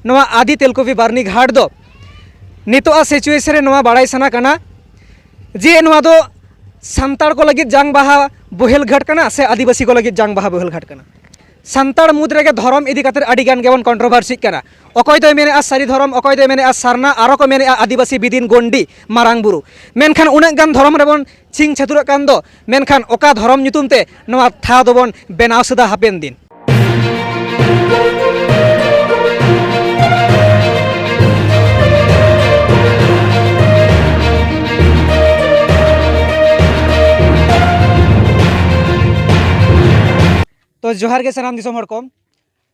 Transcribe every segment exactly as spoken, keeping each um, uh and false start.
ᱱᱚᱣᱟ ᱟᱫᱤ ᱛᱮᱞᱠᱩᱯᱤ ᱵᱟᱨᱱᱤ ᱜᱷᱟᱴ ᱫᱚ ᱱᱤᱛᱚᱜ ᱟᱜ situation ᱨᱮ ᱱᱚᱣᱟ ᱵᱟᱲᱟᱭ ᱥᱟᱱᱟ ᱠᱟᱱᱟ ᱡᱮ ᱱᱚᱣᱟ ᱫᱚ ᱥᱟᱱᱛᱟᱲ ᱠᱚ ᱞᱟᱹᱜᱤᱫ ᱡᱟᱝ ᱵᱟᱦᱟ ᱵᱳᱦᱮᱞ ᱜᱷᱟᱴ ᱠᱟᱱᱟ ᱥᱮ ᱟᱹᱫᱤᱵᱟᱹᱥᱤ ᱠᱚ ᱞᱟᱹᱜᱤᱫ ᱡᱟᱝ ᱵᱟᱦᱟ ᱵᱳᱦᱮᱞ ᱜᱷᱟᱴ ᱠᱟᱱᱟ? ᱥᱟᱱᱛᱟᱲ ᱢᱩᱫᱽ ᱨᱮᱜᱮ ᱫᱷᱚᱨᱚᱢ ᱤᱫᱤ ᱠᱟᱛᱮ ᱟᱹᱰᱤ ᱜᱟᱱ ᱜᱮᱵᱚᱱ ᱠᱚᱱᱴᱨᱳᱵᱷᱟᱨᱥᱤᱜ ᱠᱟᱱᱟ᱾ ᱚᱠᱚᱭ ᱫᱚᱭ ᱢᱮᱱᱮᱫᱼᱟ ᱥᱟᱹᱨᱤ ᱫᱷᱚᱨᱚᱢ, ᱚᱠᱚᱭ ᱫᱚᱭ ᱢᱮᱱᱮᱫᱼᱟ ᱥᱟᱨᱱᱟ, ᱟᱨᱚ ᱠᱚ ᱢᱮᱱᱮᱫᱼᱟ ᱟᱹᱫᱤᱵᱟᱹᱥᱤ ᱵᱤᱫᱤᱱ ᱜᱚᱱᱰᱤ ᱢᱟᱨᱟᱝ ᱵᱩᱨᱩ᱾ ᱢᱮᱱᱠᱷᱟᱱ ᱩᱱᱟᱹᱜ ᱜᱟᱱ ᱫᱷᱚᱨᱚᱢ ᱨᱮᱵᱚᱱ ᱪᱷᱤᱝ ᱪᱷᱟᱹᱛᱩᱨᱚᱜ ᱠᱟᱱ ᱫᱚ, ᱢᱮᱱᱠᱷᱟᱱ ᱚᱠᱟ ᱫᱷᱚᱨᱚᱢ ᱧᱩᱛᱩᱢ ᱛᱮ ᱱᱚᱣᱟ ᱴᱷᱟᱶ ᱫᱚᱵᱚᱱ ᱵᱮᱱᱟᱣ ᱥᱟᱹᱫᱟ ᱦᱟᱯᱮᱱ ᱫᱤᱱ? ᱛᱚ ᱡᱚᱦᱟᱨ ᱜᱮ ᱥᱟᱱᱟᱢ ᱫᱤᱥᱚᱢ ᱦᱚᱲ ᱠᱚ,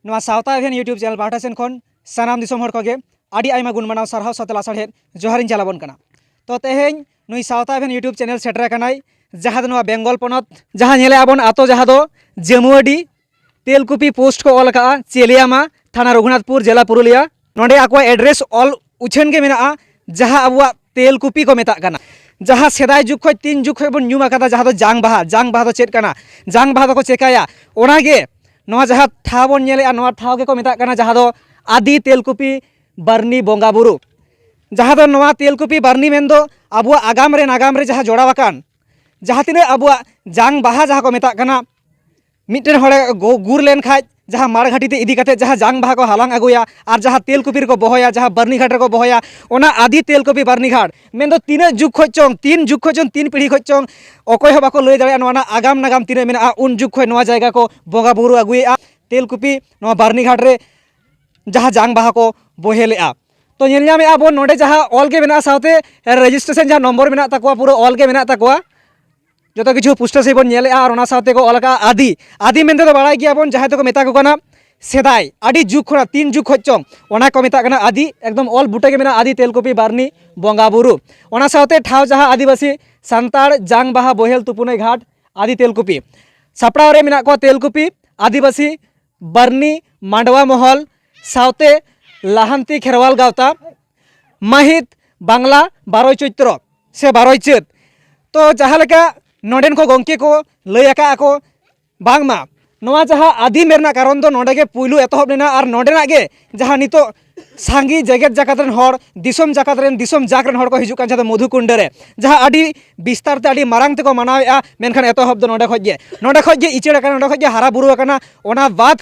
ᱱᱚᱣᱟ ᱥᱟᱶᱛᱟ ᱮᱵᱷᱮᱱ YouTube ᱪᱮᱱᱮᱞ ᱯᱟᱦᱴᱟ ᱥᱮᱱ ᱠᱷᱚᱱ ᱥᱟᱱᱟᱢ ᱫᱤᱥᱚᱢ ᱦᱚᱲ ᱠᱚᱜᱮ ᱟᱹᱰᱤ ᱟᱭᱢᱟ ᱜᱩᱱ ᱢᱟᱱᱟᱣ ᱥᱟᱨᱦᱟᱣ ᱥᱟᱶᱛᱮ ᱞᱟᱥᱟᱲᱦᱮᱫ ᱡᱚᱦᱟᱨᱤᱧ ᱪᱟᱞᱟᱵᱚᱱ ᱠᱟᱱᱟ᱾ ᱛᱚ ᱛᱮᱦᱮᱧ ᱱᱩᱭ ᱥᱟᱶᱛᱟ ᱮᱵᱷᱮᱱ YouTube ᱪᱮᱱᱮᱞ ᱥᱮᱴᱮᱨ ᱟᱠᱟᱱᱟᱭ, ᱡᱟᱦᱟᱸ ᱫᱚ ᱱᱚᱣᱟ ᱵᱮᱝᱜᱚᱞ ᱯᱚᱱᱚᱛ, ᱡᱟᱦᱟᱸ ᱧᱮᱞᱮᱫᱼᱟ ᱵᱚᱱ ᱟᱛᱳ, ᱡᱟᱦᱟᱸ ᱫᱚ ᱡᱟᱹᱢᱩᱣᱟᱹᱰᱤ, ᱛᱮᱞᱠᱩᱯᱤ ᱯᱳᱥᱴ ᱠᱚ ᱚᱞ ᱟᱠᱟᱫᱼᱟ, ᱪᱮᱞᱤᱭᱟᱢᱟ, ᱛᱷᱟᱱᱟ ᱨᱚᱜᱷᱩᱱᱟᱛᱷᱯᱩᱨ, ᱡᱮᱞᱟ ᱯᱩᱨᱩᱞᱤᱭᱟ᱾ ᱱᱚᱰᱮ ᱟᱠᱚᱣᱟᱜ ᱮᱰᱨᱮᱥ ᱚᱞ ᱩᱪᱷᱟᱹᱱ ᱜᱮ ᱢᱮᱱᱟᱜᱼᱟ, ᱡᱟᱦᱟᱸ ᱟᱵᱚᱣᱟᱜ ᱛᱮᱞᱠᱩᱯᱤ ᱠᱚ ᱢᱮᱛᱟᱜ ᱠᱟᱱᱟ, ᱡᱟᱦᱟᱸ ᱥᱮᱫᱟᱭ ᱡᱩᱜᱽ ᱠᱷᱚᱱ ᱛᱤᱱ ᱡᱩᱜᱽ ᱠᱷᱚᱱ ᱵᱚᱱ ᱧᱩᱢ ᱟᱠᱟᱫᱟ, ᱡᱟᱦᱟᱸ ᱫᱚ ᱡᱟᱝ ᱵᱟᱦᱟ᱾ ᱡᱟᱝ ᱵᱟᱦᱟ ᱫᱚ ᱪᱮᱫ ᱠᱟᱱᱟ? ᱡᱟᱝ ᱵᱟᱦᱟ ᱫᱚᱠᱚ ᱪᱮᱠᱟᱭᱟ? ᱚᱱᱟᱜᱮ ᱱᱚᱣᱟ ᱡᱟᱦᱟᱸ ᱴᱷᱟᱶ ᱵᱚᱱ ᱧᱮᱞᱮᱫᱼᱟ, ᱱᱚᱣᱟ ᱴᱷᱟᱶ ᱜᱮᱠᱚ ᱢᱮᱛᱟᱜ ᱠᱟᱱᱟ ᱡᱟᱦᱟᱸ ᱫᱚ ᱟᱫᱤ ᱛᱮᱞᱠᱩᱯᱤ ᱵᱟᱨᱱᱤ ᱵᱚᱸᱜᱟ ᱵᱩᱨᱩ᱾ ᱡᱟᱦᱟᱸ ᱫᱚ ᱱᱚᱣᱟ ᱛᱮᱞᱠᱩᱯᱤ ᱵᱟᱨᱱᱤ ᱢᱮᱱᱫᱚ ᱟᱵᱚᱣᱟᱜ ᱟᱜᱟᱢ ᱨᱮ, ᱱᱟᱜᱟᱢ ᱨᱮ ᱡᱟᱦᱟᱸ ᱡᱚᱲᱟᱣ ᱟᱠᱟᱱ, ᱡᱟᱦᱟᱸ ᱛᱤᱱᱟᱹᱜ ᱟᱵᱚᱣᱟᱜ ᱡᱟᱝ ᱵᱟᱦᱟ ᱡᱟᱦᱟᱸ ᱠᱚ ᱢᱮᱛᱟᱜ ᱠᱟᱱᱟ, ᱢᱤᱫᱴᱮᱱ ᱦᱚᱲᱮ ᱜᱚ-, ᱜᱩᱨ ᱞᱮᱱᱠᱷᱟᱡ ᱡᱟᱦᱟᱸ ᱢᱟᱲᱜᱷᱟᱴᱤ ᱛᱮ ᱤᱫᱤ ᱠᱟᱛᱮ ᱡᱟᱦᱟᱸ ᱡᱟᱝ ᱵᱟᱦᱟ ᱠᱚ ᱦᱟᱞᱟᱝ ᱟᱹᱜᱩᱭᱟ ᱟᱨ ᱡᱟᱦᱟᱸ ᱛᱮᱞᱠᱩᱯᱤ ᱨᱮᱠᱚ ᱵᱚᱦᱚᱭᱟ, ᱡᱟᱦᱟᱸ ᱵᱟᱨᱱᱤ ᱜᱷᱟᱴ ᱨᱮᱠᱚ ᱵᱚᱦᱚᱭᱟ, ᱚᱱᱟ ᱟᱫᱤ ᱛᱮᱞᱠᱩᱯᱤ ᱵᱟᱨᱱᱤ ᱜᱷᱟᱴ ᱢᱮᱱᱫᱚ ᱛᱤᱱᱟᱹᱜ ᱡᱩᱜᱽ ᱠᱷᱚᱡ ᱪᱚᱝ, ᱛᱤᱱ ᱡᱩᱜᱽ ᱠᱷᱚᱡ ᱪᱚᱝ, ᱛᱤᱱ ᱯᱤᱲᱦᱤ ᱠᱷᱚᱡ ᱪᱚᱝ, ᱚᱠᱚᱭ ᱦᱚᱸ ᱵᱟᱠᱚ ᱞᱟᱹᱭ ᱫᱟᱲᱮᱭᱟᱜᱼᱟ ᱱᱚᱣᱟ ᱨᱮᱱᱟᱜ ᱟᱜᱟᱢ ᱱᱟᱜᱟᱢ ᱛᱤᱱᱟᱹᱜ ᱢᱮᱱᱟᱜᱼᱟ᱾ ᱩᱱ ᱡᱩᱜᱽ ᱠᱷᱚᱡ ᱱᱚᱣᱟ ᱡᱟᱭᱜᱟ ᱠᱚ ᱵᱚᱸᱜᱟ ᱵᱩᱨᱩ ᱟᱹᱜᱩᱭᱮᱫᱼᱟ, ᱛᱮᱞᱠᱩᱯᱤ ᱱᱚᱣᱟ ᱵᱟᱨᱱᱤ ᱜᱷᱟᱴ ᱨᱮ ᱡᱟᱦᱟᱸ ᱡᱟᱝ ᱵᱟᱦᱟ ᱠᱚ ᱵᱚᱦᱮᱞᱮᱜᱼᱟ᱾ ᱛᱚ ᱧᱮᱞ ᱧᱟᱢᱮᱜᱼᱟ ᱵᱚᱱ ᱱᱚᱰᱮ ᱡᱟᱦᱟᱸ ᱚᱞ ᱜᱮ ᱢᱮᱱᱟᱜᱼᱟ, ᱥᱟᱶᱛᱮ ᱨᱮᱡᱤᱥᱴᱨᱮᱥᱚᱱ ᱡᱟᱦᱟᱸ ᱱᱚᱢᱵᱚᱨ ᱢᱮᱱᱟᱜ ᱛᱟᱠᱚᱣᱟ, ᱯᱩᱨᱟᱹ ᱚᱞ ᱜᱮ ᱢᱮᱱᱟᱜ ᱛᱟᱠᱚᱣᱟ᱾ ᱡᱚᱛᱚ ᱠᱤᱪᱷᱩ ᱯᱩᱥᱴᱟᱹᱣ ᱥᱟᱺᱦᱤᱡ ᱵᱚᱱ ᱧᱮᱞᱮᱜᱼᱟ᱾ ᱟᱨ ᱚᱱᱟ ᱥᱟᱶᱛᱮ ᱠᱚ ᱚᱞ ᱟᱠᱟᱜᱼᱟ ᱟᱫᱤ᱾ ᱟᱫᱤ ᱢᱮᱱᱛᱮ ᱫᱚ ᱵᱟᱲᱟᱭ ᱜᱮᱭᱟᱵᱚᱱ ᱡᱟᱦᱟᱸᱭ ᱫᱚᱠᱚ ᱢᱮᱛᱟ ᱠᱚ ᱠᱟᱱᱟ ᱥᱮᱫᱟᱭ, ᱟᱹᱰᱤ ᱡᱩᱜᱽ ᱠᱷᱚᱱᱟᱜ, ᱛᱤᱱ ᱡᱩᱜᱽ ᱠᱷᱚᱡ ᱪᱚᱝ, ᱚᱱᱟ ᱠᱚ ᱢᱮᱛᱟᱜ ᱠᱟᱱᱟ ᱟᱫᱤ᱾ ᱮᱠᱫᱚᱢ ᱚᱞ ᱵᱩᱴᱟᱹ ᱜᱮ ᱢᱮᱱᱟᱜᱼᱟ ᱟᱫᱤ ᱛᱮᱞᱠᱩᱯᱤ ᱵᱟᱨᱱᱤ ᱵᱚᱸᱜᱟ ᱵᱩᱨᱩ᱾ ᱚᱱᱟ ᱥᱟᱶᱛᱮ ᱴᱷᱟᱶ ᱡᱟᱦᱟᱸ ᱟᱹᱫᱤᱵᱟᱹᱥᱤ ᱥᱟᱱᱛᱟᱲ ᱡᱟᱝ ᱵᱟᱦᱟ ᱵᱚᱦᱮᱞ ᱛᱩᱯᱩᱱᱟᱹᱭ ᱜᱷᱟᱴ ᱟᱫᱤ ᱛᱮᱞᱠᱩᱯᱤ᱾ ᱥᱟᱯᱲᱟᱣ ᱨᱮ ᱢᱮᱱᱟᱜ ᱠᱚᱣᱟ ᱛᱮᱞᱠᱩᱯᱤ ᱟᱹᱫᱤᱵᱟᱹᱥᱤ ᱵᱟᱨᱱᱤ ᱢᱟᱰᱣᱟ ᱢᱚᱦᱚᱞ ᱥᱟᱶᱛᱮ ᱞᱟᱦᱟᱱᱛᱤ ᱠᱷᱮᱨᱣᱟᱞ ᱜᱟᱶᱛᱟ᱾ ᱢᱟᱹᱦᱤᱛ ᱵᱟᱝᱞᱟ ᱵᱟᱨᱚᱭ ᱪᱳᱭᱛᱨᱚ ᱥᱮ ᱵᱟᱨᱚᱭ ᱪᱟᱹᱛ᱾ ᱛᱚ ᱡᱟᱦᱟᱸ ᱞᱮᱠᱟ ᱱᱚᱰᱮᱱ ᱠᱚ ᱜᱚᱢᱠᱮ ᱠᱚ ᱞᱟᱹᱭ ᱟᱠᱟᱫᱼᱟ ᱠᱚ, ᱵᱟᱝᱢᱟ ᱱᱚᱣᱟ ᱡᱟᱦᱟᱸ ᱟᱹᱫᱤᱢ ᱨᱮᱱᱟᱜ ᱠᱟᱨᱚᱱ ᱫᱚ ᱱᱚᱰᱮ ᱜᱮ ᱯᱩᱭᱞᱩ ᱮᱛᱚᱦᱚᱵ ᱞᱮᱱᱟ, ᱟᱨ ᱱᱚᱰᱮᱱᱟᱜ ᱜᱮ ᱡᱟᱦᱟᱸ ᱱᱤᱛᱚᱜ ᱥᱟᱸᱜᱮ ᱡᱮᱜᱮᱛ ᱡᱟᱠᱟᱛ ᱨᱮᱱ ᱦᱚᱲ, ᱫᱤᱥᱚᱢ ᱡᱟᱠᱟᱛ ᱨᱮᱱ, ᱫᱤᱥᱚᱢ ᱡᱟᱠ ᱨᱮᱱ ᱦᱚᱲ ᱠᱚ ᱦᱤᱡᱩᱜ ᱠᱟᱱ, ᱡᱟᱦᱟᱸ ᱫᱚ ᱢᱚᱫᱷᱩᱠᱩᱱᱰᱟ ᱨᱮ, ᱡᱟᱦᱟᱸ ᱟᱹᱰᱤ ᱵᱤᱥᱛᱟᱨ ᱛᱮ, ᱟᱹᱰᱤ ᱢᱟᱨᱟᱝ ᱛᱮᱠᱚ ᱢᱟᱱᱟᱣᱮᱫᱼᱟ, ᱢᱮᱱᱠᱷᱟᱱ ᱮᱛᱚᱦᱚᱵ ᱫᱚ ᱱᱚᱰᱮ ᱠᱷᱚᱡ ᱜᱮ, ᱱᱚᱰᱮ ᱠᱷᱚᱡ ᱜᱮ ᱤᱪᱟᱹᱲ ᱟᱠᱟᱱᱟ, ᱱᱚᱰᱮ ᱠᱷᱚᱡ ᱜᱮ ᱦᱟᱨᱟ ᱵᱩᱨᱩ ᱟᱠᱟᱱᱟ᱾ ᱚᱱᱟ ᱵᱟᱫ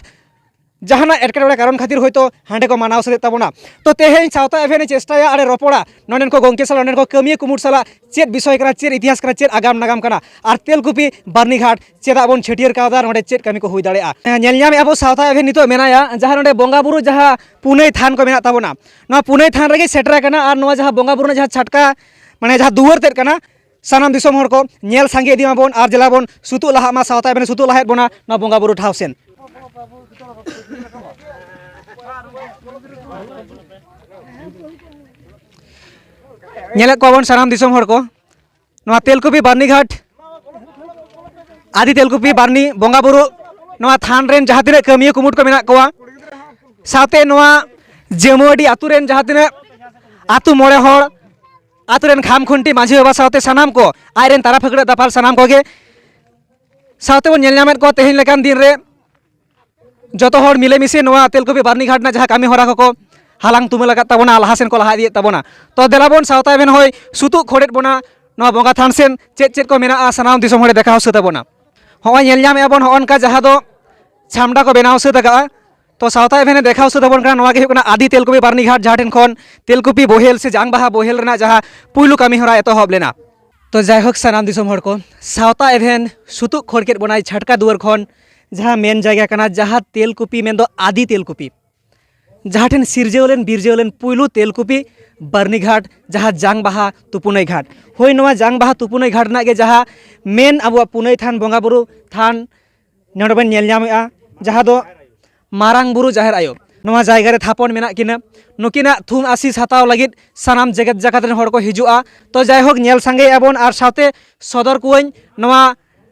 ᱡᱟᱦᱟᱱᱟᱜ ᱮᱴᱠᱮᱴᱚᱬᱮ ᱠᱟᱨᱚᱱ ᱠᱷᱟᱹᱛᱤᱨ ᱦᱚᱭᱛᱳ ᱦᱟᱸᱰᱮ ᱠᱚ ᱢᱟᱱᱟᱣ ᱥᱟᱹᱛᱮᱫ ᱛᱟᱵᱚᱱᱟ᱾ ᱛᱚ, ᱛᱮᱦᱮᱧ ᱥᱟᱶᱛᱟ ᱮᱵᱷᱮᱱ ᱮ ᱪᱮᱥᱴᱟᱭᱟ ᱟᱨᱮ ᱨᱚᱯᱚᱲᱟ ᱱᱚᱰᱮᱱ ᱠᱚ ᱜᱚᱢᱠᱮ ᱥᱟᱞᱟᱜ, ᱱᱚᱰᱮᱱ ᱠᱚ ᱠᱟᱹᱢᱤᱭᱟᱹ ᱠᱩᱢᱩᱴ ᱥᱟᱞᱟᱜ, ᱪᱮᱫ ᱵᱤᱥᱚᱭ ᱠᱟᱱᱟ, ᱪᱮᱫ ᱤᱛᱤᱦᱟᱥ ᱠᱟᱱᱟ, ᱪᱮᱫ ᱟᱜᱟᱢ ᱱᱟᱜᱟᱢ ᱠᱟᱱᱟ, ᱟᱨ ᱛᱮᱞᱠᱩᱯᱤ ᱵᱟᱨᱱᱤᱜᱷᱟᱴ ᱪᱮᱫᱟᱜ ᱵᱚᱱ ᱪᱷᱟᱹᱴᱭᱟᱹᱨ ᱠᱟᱣᱫᱟ, ᱱᱚᱰᱮ ᱪᱮᱫ ᱠᱟᱹᱢᱤ ᱠᱚ ᱦᱩᱭ ᱫᱟᱲᱮᱭᱟᱜᱼᱟ᱾ ᱦᱮᱸ, ᱧᱮᱞ ᱧᱟᱢᱮᱫᱼᱟ ᱵᱚ ᱥᱟᱶᱛᱟ ᱮᱵᱷᱮᱱ ᱱᱤᱛᱚᱜ ᱢᱮᱱᱟᱭᱟ, ᱡᱟᱦᱟᱸ ᱱᱚᱰᱮ ᱵᱚᱸᱜᱟ ᱵᱩᱨᱩ ᱡᱟᱦᱟᱸ ᱯᱩᱱᱟᱹᱭ ᱛᱷᱟᱱ ᱠᱚ ᱢᱮᱱᱟᱜ ᱛᱟᱵᱚᱱᱟ, ᱱᱚᱣᱟ ᱯᱩᱱᱟᱹᱭ ᱛᱷᱟᱱ ᱨᱮᱜᱮ ᱥᱮᱴᱮᱨ ᱟᱠᱟᱱᱟ᱾ ᱟᱨ ᱱᱚᱣᱟ ᱡᱟᱦᱟᱸ ᱵᱚᱸᱜᱟ ᱵᱩᱨᱩ ᱨᱮᱱᱟᱜ ᱡᱟᱦᱟᱸ ᱪᱷᱟᱴᱠᱟ, ᱢᱟᱱᱮ ᱡᱟᱦᱟᱸ ᱫᱩᱣᱟᱹᱨ ᱛᱮᱫ ᱠᱟᱱᱟ, ᱥᱟᱱᱟᱢ ᱫᱤᱥᱚᱢ ᱦᱚᱲ ᱠᱚ ᱧᱮᱞ ᱥᱟᱸᱜᱮ ᱤᱫᱤ ᱢᱟᱵᱚᱱ ᱟᱨ ᱡᱮᱞᱟ ᱵᱚᱱ ᱥᱩᱛᱩᱜ ᱞᱟᱦᱟᱜ ᱢᱟ, ᱥᱟᱶᱛᱟ ᱮᱵᱷᱮᱱ ᱥᱩᱛᱩᱜ ᱞᱟᱦᱟᱭᱮᱫ ᱵᱚᱱᱟ ᱱᱚᱣᱟ ᱵᱚᱸᱜᱟ ᱵᱩᱨᱩ ᱴᱷᱟᱶ ᱥᱮᱱ᱾ ᱧᱮᱞᱮᱫ ᱠᱚᱣᱟ ᱵᱚᱱ ᱥᱟᱱᱟᱢ ᱫᱤᱥᱚᱢ ᱦᱚᱲ ᱠᱚ, ᱱᱚᱣᱟ ᱛᱮᱞᱠᱩᱯᱤ ᱵᱟᱨᱱᱤᱜᱷᱟᱴ, ᱟᱫᱤ ᱛᱮᱞᱠᱩᱯᱤ ᱵᱟᱨᱱᱤ ᱵᱚᱸᱜᱟ ᱵᱩᱨᱩ, ᱱᱚᱣᱟ ᱛᱷᱟᱱ ᱨᱮᱱ ᱡᱟᱦᱟᱸ ᱛᱤᱱᱟᱹᱜ ᱠᱟᱹᱢᱤᱭᱟᱹ ᱠᱩᱢᱩᱴ ᱠᱚ ᱢᱮᱱᱟᱜ ᱠᱚᱣᱟ, ᱥᱟᱶᱛᱮ ᱱᱚᱣᱟ ᱡᱟᱹᱢᱩᱟᱹᱰᱤ ᱟᱹᱛᱩ ᱨᱮᱱ ᱡᱟᱦᱟᱸ ᱛᱤᱱᱟᱹᱜ ᱟᱹᱛᱩ ᱢᱚᱬᱮ ᱦᱚᱲ, ᱟᱹᱛᱩ ᱨᱮᱱ ᱠᱷᱟᱢ ᱠᱷᱩᱱᱴᱤ ᱢᱟᱹᱡᱷᱤ ᱵᱟᱵᱟ ᱥᱟᱶᱛᱮ ᱥᱟᱱᱟᱢ ᱠᱚ, ᱟᱡ ᱨᱮᱱ ᱛᱟᱨᱟ ᱯᱷᱟᱹᱠᱲᱟᱹ ᱫᱟᱯᱟᱞ ᱥᱟᱱᱟᱢ ᱠᱚᱜᱮ ᱥᱟᱶᱛᱮ ᱵᱚᱱ ᱧᱮᱞ ᱧᱟᱢᱮᱫ ᱠᱚᱣᱟ ᱛᱮᱦᱮᱧ ᱞᱮᱠᱟᱱ ᱫᱤᱱ ᱨᱮ ᱡᱚᱛᱚ ᱦᱚᱲ ᱢᱤᱞᱮᱢᱤᱥᱮ ᱱᱚᱣᱟ ᱛᱮᱞᱠᱩᱯᱤ ᱵᱟᱨᱱᱤ ᱜᱷᱟᱴ ᱨᱮᱱᱟᱜ ᱡᱟᱦᱟᱸ ᱠᱟᱹᱢᱤ ᱦᱚᱨᱟ ᱠᱚᱠᱚ ᱦᱟᱞᱟᱝ ᱛᱩᱢᱟᱹᱞ ᱟᱠᱟᱫ ᱛᱟᱵᱚᱱᱟ, ᱞᱟᱦᱟ ᱥᱮᱱ ᱠᱚ ᱞᱟᱦᱟ ᱤᱫᱤᱭᱮᱫ ᱛᱟᱵᱚᱱᱟ᱾ ᱛᱚ ᱫᱮᱞᱟ ᱵᱚᱱ ᱥᱟᱶᱛᱟ ᱮᱵᱷᱮᱱ ᱦᱚᱭ ᱥᱩᱛᱩᱜ ᱠᱷᱚᱲᱮᱫ ᱵᱚᱱᱟ, ᱱᱚᱣᱟ ᱵᱚᱸᱜᱟ ᱛᱷᱟᱱ ᱥᱮᱱ ᱪᱮᱫ ᱪᱮᱫ ᱠᱚ ᱢᱮᱱᱟᱜᱼᱟ ᱥᱟᱱᱟᱢ ᱫᱤᱥᱚᱢ ᱦᱚᱲᱮ ᱫᱮᱠᱷᱟᱣ ᱥᱟᱹᱛ ᱟᱵᱚᱱᱟ᱾ ᱦᱚᱸᱜᱼᱚᱭ ᱧᱮᱞ ᱧᱟᱢᱮᱫᱼᱟ ᱵᱚᱱ ᱦᱚᱸᱜᱼᱚ ᱱᱚᱝᱠᱟ ᱡᱟᱦᱟᱸ ᱫᱚ ᱪᱷᱟᱢᱰᱟ ᱠᱚ ᱵᱮᱱᱟᱣ ᱥᱟᱹᱛ ᱟᱠᱟᱫᱼᱟ᱾ ᱛᱚ ᱥᱟᱶᱛᱟ ᱮᱵᱷᱮᱱ ᱮ ᱫᱮᱠᱷᱟᱣ ᱥᱟᱹᱛ ᱟᱵᱚᱱ ᱠᱟᱱᱟ, ᱱᱚᱣᱟ ᱜᱮ ᱦᱩᱭᱩᱜ ᱠᱟᱱᱟ ᱟᱫᱤ ᱛᱮᱞᱠᱩᱯᱤ ᱵᱟᱨᱱᱤ ᱜᱷᱟᱴ, ᱡᱟᱦᱟᱸ ᱴᱷᱮᱱ ᱠᱷᱚᱱ ᱛᱮᱞᱠᱩᱯᱤ ᱵᱳᱦᱮᱞ ᱥᱮ ᱡᱟᱝ ᱵᱟᱦᱟ ᱵᱳᱦᱮᱞ ᱨᱮᱱᱟᱜ ᱡᱟᱦᱟᱸ ᱯᱩᱭᱞᱩ ᱠᱟᱹᱢᱤ ᱦᱚᱨᱟ ᱮᱛᱚᱦᱚᱵ ᱞᱮᱱᱟ᱾ ᱛᱚ ᱡᱟᱭᱦᱳᱠ ᱥᱟᱱᱟᱢ ᱫᱤᱥᱚᱢ ᱦᱚᱲ ᱠᱚ, ᱥᱟᱶᱛᱟ ᱮᱵᱷᱮᱱ ᱥᱩᱛᱩᱜ ᱠᱷᱚᱲ ᱠᱮᱫ ᱵᱚᱱᱟᱭ ᱪᱷᱟᱴᱠᱟ ᱫᱩᱣᱟᱹᱨ ᱠᱷᱚᱱ, ᱡᱟᱦᱟᱸ ᱢᱮᱱ ᱡᱟᱭᱜᱟ ᱠᱟᱱᱟ, ᱡᱟᱦᱟᱸ ᱛᱮᱞᱠᱩᱯᱤ ᱢᱮᱱᱫᱚ ᱟᱫᱤ ᱛᱮᱞᱠᱩᱯᱤ, ᱡᱟᱦᱟᱸ ᱴᱷᱮᱱ ᱥᱤᱨᱡᱟᱹᱣ ᱞᱮᱱ ᱵᱤᱨᱡᱟᱹᱣ ᱞᱮᱱ ᱯᱩᱭᱞᱩ ᱛᱮᱞᱠᱩᱯᱤ ᱵᱟᱨᱱᱤ ᱜᱷᱟᱴ, ᱡᱟᱦᱟᱸ ᱡᱟᱝ ᱵᱟᱦᱟ ᱛᱩᱯᱩᱱᱟᱹᱭ ᱜᱷᱟᱴ᱾ ᱦᱳᱭ, ᱱᱚᱣᱟ ᱡᱟᱝ ᱵᱟᱦᱟ ᱛᱩᱯᱩᱱᱟᱹᱭ ᱜᱷᱟᱴ ᱨᱮᱱᱟᱜ ᱜᱮ ᱡᱟᱦᱟᱸ ᱢᱮᱱ ᱟᱵᱚᱣᱟᱜ ᱯᱩᱱᱟᱹᱭ ᱛᱷᱟᱱ, ᱵᱚᱸᱜᱟ ᱵᱩᱨᱩ ᱛᱷᱟᱱ, ᱱᱚᱰᱮ ᱵᱚᱱ ᱧᱮᱞ ᱧᱟᱢᱮᱫᱼᱟ, ᱡᱟᱦᱟᱸ ᱫᱚ ᱢᱟᱨᱟᱝ ᱵᱩᱨᱩ ᱡᱟᱦᱮᱨ ᱟᱭᱳ ᱱᱚᱣᱟ ᱡᱟᱭᱜᱟ ᱨᱮ ᱛᱷᱟᱯᱚᱱ ᱢᱮᱱᱟᱜ ᱠᱤᱱᱟᱹ᱾ ᱱᱩᱠᱤᱱᱟᱜ ᱛᱷᱩᱢ ᱟᱥᱤᱥ ᱦᱟᱛᱟᱣ ᱞᱟᱹᱜᱤᱫ ᱥᱟᱱᱟᱢ ᱡᱮᱜᱮᱛ ᱡᱟᱠᱟᱛ ᱨᱮᱱ ᱦᱚᱲ ᱠᱚ ᱦᱤᱡᱩᱜᱼᱟ᱾ ᱛᱚ ᱡᱟᱭᱦᱳᱠ, ᱧᱮᱞ ᱥᱟᱸᱜᱮᱭᱮᱫᱼᱟ ᱵᱚᱱ ᱟᱨ ᱥᱟᱶᱛᱮ ᱥᱚᱫᱚᱨ ᱠᱚᱣᱟᱹᱧ ᱱᱚᱣᱟ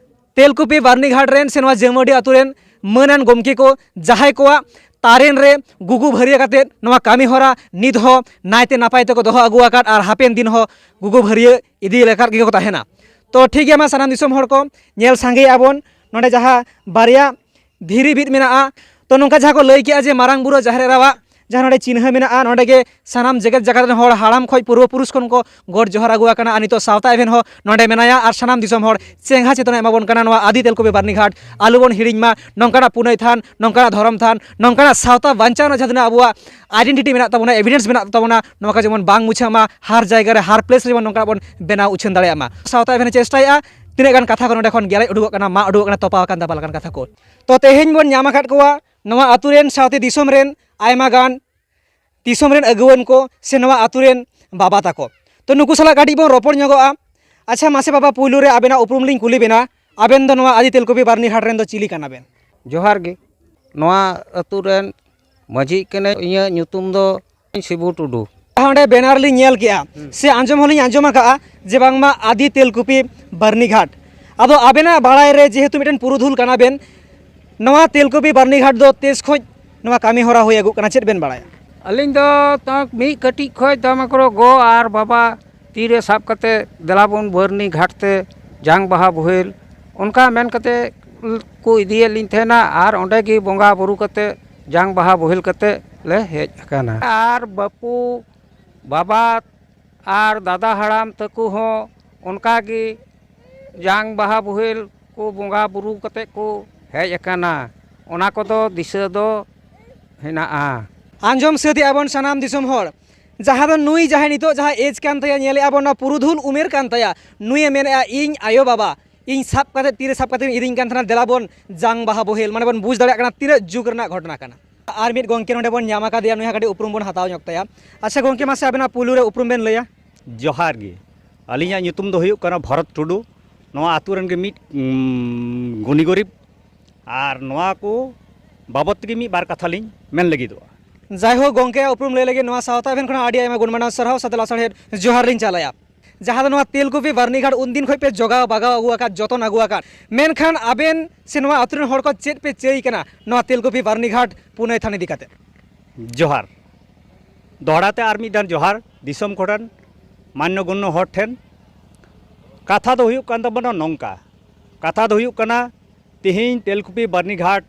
ᱛᱮᱞᱠᱩᱯᱤ ᱵᱟᱨᱱᱤᱜᱷᱟᱴ ᱨᱮᱱ ᱥᱮ ᱱᱚᱣᱟ ᱡᱟᱹᱢᱟᱹᱰᱤ ᱟᱹᱛᱩ ᱨᱮᱱ ᱢᱟᱹᱱᱟᱱ ᱜᱚᱢᱠᱮ ᱠᱚ, ᱡᱟᱦᱟᱸᱭ ᱠᱚᱣᱟᱜ ᱛᱟᱨᱮᱱ ᱨᱮ ᱜᱩᱜᱩ ᱵᱷᱟᱹᱨᱭᱟᱹ ᱠᱟᱛᱮᱫ ᱱᱚᱣᱟ ᱠᱟᱹᱢᱤ ᱦᱚᱨᱟ ᱱᱤᱛ ᱦᱚᱸ ᱱᱟᱭᱛᱮ ᱱᱟᱯᱟᱭ ᱛᱮᱠᱚ ᱫᱚᱦᱚ ᱟᱹᱜᱩ ᱟᱠᱟᱫ ᱟᱨ ᱦᱟᱯᱮᱱ ᱫᱤᱱ ᱦᱚᱸ ᱜᱩᱜᱩ ᱵᱷᱟᱹᱨᱭᱟᱹ ᱤᱫᱤ ᱞᱮᱠᱟᱛ ᱜᱮᱠᱚ ᱛᱟᱦᱮᱱᱟ᱾ ᱛᱚ ᱴᱷᱤᱠ ᱜᱮᱭᱟ, ᱢᱟ ᱥᱟᱱᱟᱢ ᱫᱤᱥᱚᱢ ᱦᱚᱲ ᱠᱚ ᱧᱮᱞ ᱥᱟᱸᱜᱮᱭᱮᱫᱼᱟ ᱵᱚᱱ ᱱᱚᱰᱮ ᱡᱟᱦᱟᱸ ᱵᱟᱨᱭᱟ ᱫᱷᱤᱨᱤ ᱵᱤᱫ ᱢᱮᱱᱟᱜᱼᱟ᱾ ᱛᱚ, ᱱᱚᱝᱠᱟ ᱡᱟᱦᱟᱸ ᱠᱚ ᱞᱟᱹᱭ ᱠᱮᱜᱼᱟ ᱡᱮ ᱢᱟᱨᱟᱝ ᱵᱩᱨᱩ ᱡᱟᱦᱮᱨ ᱮᱨᱟᱣᱟᱜ ᱡᱟᱦᱟᱸ ᱱᱚᱰᱮ ᱪᱤᱱᱦᱟᱹ ᱢᱮᱱᱟᱜᱼᱟ, ᱱᱚᱰᱮ ᱜᱮ ᱥᱟᱱᱟᱢ ᱡᱮᱜᱮᱛ ᱡᱟᱠᱟᱛ ᱨᱮᱱ ᱦᱚᱲ ᱦᱟᱲᱟᱢ ᱠᱷᱚᱱ ᱯᱩᱨᱵᱚ ᱯᱩᱨᱩᱥ ᱠᱷᱚᱱ ᱠᱚ ᱜᱚᱰ ᱡᱚᱦᱟᱨ ᱟᱹᱜᱩ ᱟᱠᱟᱱᱟ᱾ ᱟᱨ ᱱᱤᱛᱚᱜ ᱥᱟᱶᱛᱟ ᱮᱵᱷᱮᱱ ᱦᱚᱸ ᱱᱚᱰᱮ ᱢᱮᱱᱟᱭᱟ᱾ ᱟᱨ ᱥᱟᱱᱟᱢ ᱫᱤᱥᱚᱢ ᱦᱚᱲ ᱪᱮᱸᱜᱷᱟ ᱪᱮᱛᱚᱱᱮ ᱮᱢᱟ ᱵᱚᱱ ᱠᱟᱱᱟ ᱱᱚᱣᱟ ᱟᱫᱤ ᱛᱮᱞᱠᱩᱯᱤ ᱵᱟᱨᱱᱤ ᱜᱷᱟᱴ᱾ ᱟᱞᱚ ᱵᱚᱱ ᱦᱤᱲᱤᱧ ᱢᱟ ᱱᱚᱝᱠᱟᱱᱟᱜ ᱯᱩᱱᱟᱹᱭ ᱛᱷᱟᱱ, ᱱᱚᱝᱠᱟᱱᱟᱜ ᱫᱷᱚᱨᱚᱢ ᱛᱷᱟᱱ, ᱱᱚᱝᱠᱟᱱᱟᱜ ᱥᱟᱶᱛᱟ ᱵᱟᱧᱪᱟᱣ ᱨᱮᱱᱟᱜ ᱡᱟᱦᱟᱸ ᱛᱤᱱᱟᱹᱜ ᱟᱵᱚᱣᱟᱜ identity ᱢᱮᱱᱟᱜ ᱛᱟᱵᱚᱱᱟ, evidence ᱢᱮᱱᱟᱜ ᱛᱟᱵᱚᱱᱟ, ᱱᱚᱣᱟ ᱠᱚ ᱡᱮᱢᱚᱱ ᱵᱟᱝ ᱢᱩᱪᱷᱟᱹᱜ ᱢᱟ, ᱦᱟᱨ ᱡᱟᱭᱜᱟ ᱨᱮ, ᱦᱟᱨ place ᱨᱮ ᱡᱮᱢᱚᱱ ᱱᱚᱝᱠᱟᱱᱟᱜ ᱵᱚᱱ ᱵᱮᱱᱟᱣ ᱩᱪᱷᱟᱹᱱ ᱫᱟᱲᱮᱭᱟᱜ ᱢᱟ᱾ ᱥᱟᱶᱛᱟ ᱮᱵᱷᱮᱱ ᱮ ᱪᱮᱥᱴᱟᱭᱮᱫᱼᱟ, ᱛᱤᱱᱟᱹᱜ ᱜᱟᱱ ᱠᱟᱛᱷᱟ ᱠᱚ ᱱᱚᱰᱮ ᱠᱷᱚᱱ ᱜᱮᱞᱮᱡ ᱩᱰᱩᱠᱚᱜ ᱠᱟᱱᱟ, ᱢᱟᱜ ᱩᱰᱩᱠᱚᱜ ᱠᱟᱱᱟ, ᱛᱚᱯᱟ ᱟᱠᱟᱱ ᱫᱟᱵᱟ ᱞᱮᱠᱟᱱ ᱠᱟᱛᱷᱟ ᱠᱚ᱾ ᱛᱚ, ᱛᱮᱦᱮᱧ ᱵᱚᱱ ᱧᱟᱢ ᱟᱠᱟᱫ ᱠᱚᱣᱟ ᱱᱚᱣᱟ ᱟᱛᱳ ᱨᱮᱱ ᱥᱟᱶᱛᱮ ᱫᱤᱥᱚᱢ ᱨᱮᱱ ᱟᱭᱢᱟ ᱜᱟᱱ ᱫᱤᱥᱚᱢ ᱨᱮᱱ ᱟᱹᱜᱩᱣᱟᱹᱱ ᱠᱚ ᱥᱮ ᱱᱚᱣᱟ ᱟᱛᱳ ᱨᱮᱱ ᱵᱟᱵᱟ ᱛᱟᱠᱚ᱾ ᱛᱚ, ᱱᱩᱠᱩ ᱥᱟᱞᱟᱜ ᱠᱟᱹᱴᱤᱡ ᱵᱚᱱ ᱨᱚᱯᱚᱲ ᱧᱚᱜᱚᱜᱼᱟ᱾ ᱟᱪᱪᱷᱟ, ᱢᱟᱥᱮ ᱵᱟᱵᱟ, ᱯᱩᱭᱞᱩ ᱨᱮ ᱟᱵᱮᱱᱟᱜ ᱩᱯᱨᱩᱢ ᱞᱤᱧ ᱠᱩᱞᱤ ᱵᱮᱱᱟ, ᱟᱵᱮᱱ ᱫᱚ ᱱᱚᱣᱟ ᱟᱫᱤ ᱛᱮᱞᱠᱩᱯᱤ ᱵᱟᱨᱱᱤ ᱜᱷᱟᱴ ᱨᱮᱱ ᱫᱚ ᱪᱤᱞᱤ ᱠᱟᱱᱟ ᱵᱮᱱ? ᱡᱚᱦᱟᱨ ᱜᱮ᱾ ᱱᱚᱣᱟ ᱟᱹᱛᱩ ᱨᱮᱱ ᱢᱟᱹᱡᱷᱤ ᱠᱟᱹᱱᱟᱹᱧ᱾ ᱤᱧᱟᱹᱜ ᱧᱩᱛᱩᱢ ᱫᱚ ᱥᱤᱵᱩ ᱴᱩᱰᱩ᱾ ᱚᱸᱰᱮ banner ᱞᱤᱧ ᱧᱮᱞ ᱠᱮᱜᱼᱟ, ᱥᱮ ᱟᱸᱡᱚᱢ ᱦᱚᱸᱞᱤᱧ ᱟᱸᱡᱚᱢ ᱟᱠᱟᱜᱼᱟ ᱡᱮ ᱵᱟᱝᱢᱟ ᱟᱫᱤ ᱛᱮᱞᱠᱩᱯᱤ ᱵᱟᱨᱱᱤ ᱜᱷᱟᱴ᱾ ᱟᱫᱚ ᱟᱵᱮᱱᱟᱜ ᱵᱟᱲᱟᱭ ᱨᱮ, ᱡᱮᱦᱮᱛᱩ ᱢᱤᱫᱴᱮᱱ ᱯᱩᱨᱩᱫᱷᱩᱞ ᱠᱟᱱᱟ ᱵᱮᱱ, ᱱᱚᱣᱟ ᱛᱮᱞᱠᱩᱯᱤ ᱵᱟᱨᱱᱤ ᱜᱷᱟᱴ ᱫᱚ ᱛᱤᱥ ᱠᱷᱚᱱ ᱱᱚᱣᱟ ᱠᱟᱹᱢᱤ ᱦᱚᱨᱟ ᱦᱩᱭ ᱟᱹᱜᱩᱜ ᱠᱟᱱᱟ, ᱪᱮᱫ ᱵᱮᱱ ᱵᱟᱲᱟᱭᱟ? ᱟᱹᱞᱤᱧ ᱫᱚ ᱛᱟᱣ ᱢᱤᱫ ᱠᱟᱹᱴᱤᱡ ᱠᱷᱚᱱ ᱫᱟᱢᱟ ᱠᱚᱨᱚ ᱜᱚ ᱟᱨ ᱵᱟᱵᱟ ᱛᱤᱨᱮ ᱥᱟᱵ ᱠᱟᱛᱮ, "ᱫᱮᱞᱟ ᱵᱚᱱ ᱵᱟᱹᱨᱱᱤ ᱜᱷᱟᱴ ᱛᱮ ᱡᱟᱝ ᱵᱟᱦᱟ ᱵᱳᱦᱮᱞ", ᱚᱱᱠᱟ ᱢᱮᱱ ᱠᱟᱛᱮ ᱠᱚ ᱤᱫᱤᱭᱮᱫ ᱞᱤᱧ ᱛᱟᱦᱮᱱᱟ᱾ ᱟᱨ ᱚᱸᱰᱮ ᱜᱮ ᱵᱚᱸᱜᱟ ᱵᱩᱨᱩ ᱠᱟᱛᱮ, ᱡᱟᱝ ᱵᱟᱦᱟ ᱵᱳᱦᱮᱞ ᱠᱟᱛᱮ ᱞᱮ ᱦᱮᱡ ᱟᱠᱟᱱᱟ᱾ ᱟᱨ ᱵᱟᱹᱯᱩ, ᱵᱟᱵᱟ ᱟᱨ ᱫᱟᱫᱟ ᱦᱟᱲᱟᱢ ᱛᱟᱠᱚ ᱦᱚᱸ ᱚᱱᱠᱟ ᱜᱮ ᱡᱟᱝ ᱵᱟᱦᱟ ᱵᱳᱦᱮᱞ ᱠᱚ ᱵᱚᱸᱜᱟ ᱵᱩᱨᱩ ᱠᱟᱛᱮ ᱠᱚ ᱦᱮᱡ ᱟᱠᱟᱱᱟ᱾ ᱚᱱᱟ ᱠᱚᱫᱚ ᱫᱤᱥᱟᱹ ᱫᱚ ᱦᱮᱱᱟᱜᱼᱟ᱾ ᱟᱸᱡᱚᱢ ᱥᱟᱹᱛ ᱮᱜᱼᱟ ᱵᱚᱱ ᱥᱟᱱᱟᱢ ᱫᱤᱥᱚᱢ ᱦᱚᱲ, ᱡᱟᱦᱟᱸ ᱫᱚ ᱱᱩᱭ ᱡᱟᱦᱟᱸᱭ ᱱᱤᱛᱚᱜ ᱡᱟᱦᱟᱸ age ᱠᱟᱱ ᱛᱟᱭᱟ, ᱧᱮᱞᱮᱜᱼᱟ ᱵᱚᱱ ᱱᱚᱣᱟ ᱯᱩᱨᱩᱫᱷᱩᱞ ᱩᱢᱮᱨ ᱠᱟᱱ ᱛᱟᱭᱟ, ᱱᱩᱭᱮ ᱢᱮᱱᱮᱜᱼᱟ, "ᱤᱧ ᱟᱭᱳ ᱵᱟᱵᱟ ᱤᱧ ᱥᱟᱵ ᱠᱟᱛᱮ, ᱛᱤᱨᱮ ᱥᱟᱵ ᱠᱟᱛᱮ ᱤᱫᱤᱧ ᱠᱟᱱ ᱛᱟᱦᱮᱱᱟ, ᱫᱮᱞᱟ ᱵᱚᱱ ᱡᱟᱝ ᱵᱟᱦᱟ ᱵᱳᱦᱮᱞ", ᱢᱟᱱᱮ ᱵᱚᱱ ᱵᱩᱡᱽ ᱫᱟᱲᱮᱭᱟᱜ ᱠᱟᱱᱟ ᱛᱤᱱᱟᱹᱜ ᱡᱩᱜᱽ ᱨᱮᱱᱟᱜ ᱜᱷᱚᱴᱚᱱᱟ ᱠᱟᱱᱟ᱾ ᱟᱨ ᱢᱤᱫ ᱜᱚᱝᱠᱮ ᱱᱚᱰᱮ ᱵᱚᱱ ᱧᱟᱢ ᱟᱠᱟᱫᱮᱭᱟ, ᱱᱩᱭ ᱦᱚᱸ ᱠᱟᱹᱴᱤᱡ ᱩᱯᱨᱩᱢ ᱵᱚᱱ ᱦᱟᱛᱟᱣ ᱧᱚᱜ ᱛᱟᱭᱟ᱾ ᱟᱪᱪᱷᱟ ᱜᱚᱝᱠᱮ, ᱢᱟᱥᱮ ᱟᱵᱮᱱᱟᱜ ᱯᱩᱭᱞᱩ ᱨᱮ ᱩᱯᱨᱩᱢ ᱵᱮᱱ ᱞᱟᱹᱭᱟ᱾ ᱡᱚᱦᱟᱨ ᱜᱮ᱾ ᱟᱹᱞᱤᱧᱟᱜ ᱧᱩᱛᱩᱢ ᱫᱚ ᱦᱩᱭᱩᱜ ᱠᱟᱱᱟ ᱵᱷᱚᱨᱚᱛ ᱴᱩᱰᱩ᱾ ᱱᱚᱣᱟ ᱟᱹᱛᱩ ᱨᱮᱱ ᱜᱮ ᱢᱤᱫ, ᱩᱢ, ᱜᱩᱱᱤ ᱜᱚᱨᱤᱵ᱾ ᱟᱨ ᱱᱚᱣᱟ ᱠᱚ ᱵᱟᱵᱚᱫ ᱛᱮᱜᱮ ᱢᱤᱫ ᱵᱟᱨ ᱠᱟᱛᱷᱟ ᱞᱤᱧ ᱢᱮᱱ ᱞᱟᱹᱜᱤᱫᱚᱜᱼᱟ᱾ ᱡᱟᱭᱦᱳᱠ, ᱜᱚᱝᱠᱮᱭᱟᱜ ᱩᱯᱨᱩᱢ ᱞᱟᱹᱭ ᱞᱟᱹᱜᱤᱫ ᱱᱚᱣᱟ ᱥᱟᱶᱛᱟ ᱮᱵᱷᱮᱱ ᱠᱷᱚᱱᱟᱜ ᱟᱹᱰᱤ ᱟᱭᱢᱟ ᱜᱩᱱᱢᱟᱱᱟᱣ ᱥᱟᱨᱦᱟᱣ ᱥᱟᱛᱮ ᱞᱟᱥᱟᱲᱦᱮᱫ ᱡᱚᱦᱟᱨ ᱞᱤᱧ ᱪᱟᱞᱟᱭᱟ᱾ ᱡᱟᱦᱟᱸ ᱫᱚ ᱱᱚᱣᱟ ᱛᱮᱞᱠᱩᱯᱤ ᱵᱟᱨᱱᱤ ᱜᱷᱟᱴ ᱩᱱᱫᱤᱱ ᱠᱷᱚᱱ ᱯᱮ ᱡᱚᱜᱟᱣ ᱵᱟᱜᱟᱣ ᱟᱹᱜᱩ ᱟᱠᱟᱫ, ᱡᱚᱛᱚᱱ ᱟᱹᱜᱩ ᱟᱠᱟᱫ, ᱢᱮᱱᱠᱷᱟᱱ ᱟᱵᱮᱱ ᱥᱮ ᱱᱚᱣᱟ ᱟᱹᱛᱩ ᱨᱮᱱ ᱦᱚᱲ ᱠᱚ ᱪᱮᱫ ᱯᱮ ᱪᱟᱹᱭ ᱠᱟᱱᱟ ᱱᱚᱣᱟ ᱛᱮᱞᱠᱩᱯᱤ ᱵᱟᱨᱱᱤ ᱜᱷᱟᱴ ᱯᱩᱱᱟᱹᱭ ᱛᱷᱟᱱ ᱤᱫᱤ ᱠᱟᱛᱮ? ᱡᱚᱦᱟᱨ᱾ ᱫᱚᱦᱲᱟ ᱛᱮ ᱟᱨ ᱢᱤᱫ ᱫᱷᱟᱣ ᱡᱚᱦᱟᱨ ᱫᱤᱥᱚᱢ ᱠᱚᱨᱮᱱ ᱢᱟᱱᱱᱚ ᱜᱚᱱᱱᱚ ᱦᱚᱲ ᱴᱷᱮᱱ᱾ ᱠᱟᱛᱷᱟ ᱫᱚ ᱦᱩᱭᱩᱜ ᱠᱟᱱ ᱛᱟᱵᱚᱱᱟ ᱱᱚᱝᱠᱟ, ᱠᱟᱛᱷᱟ ᱫᱚ ᱦᱩᱭᱩᱜ ᱠᱟᱱᱟ, ᱛᱮᱦᱮᱧ ᱛᱮᱞᱠᱩᱯᱤ ᱵᱟᱹᱨᱱᱤᱜᱷᱟᱴ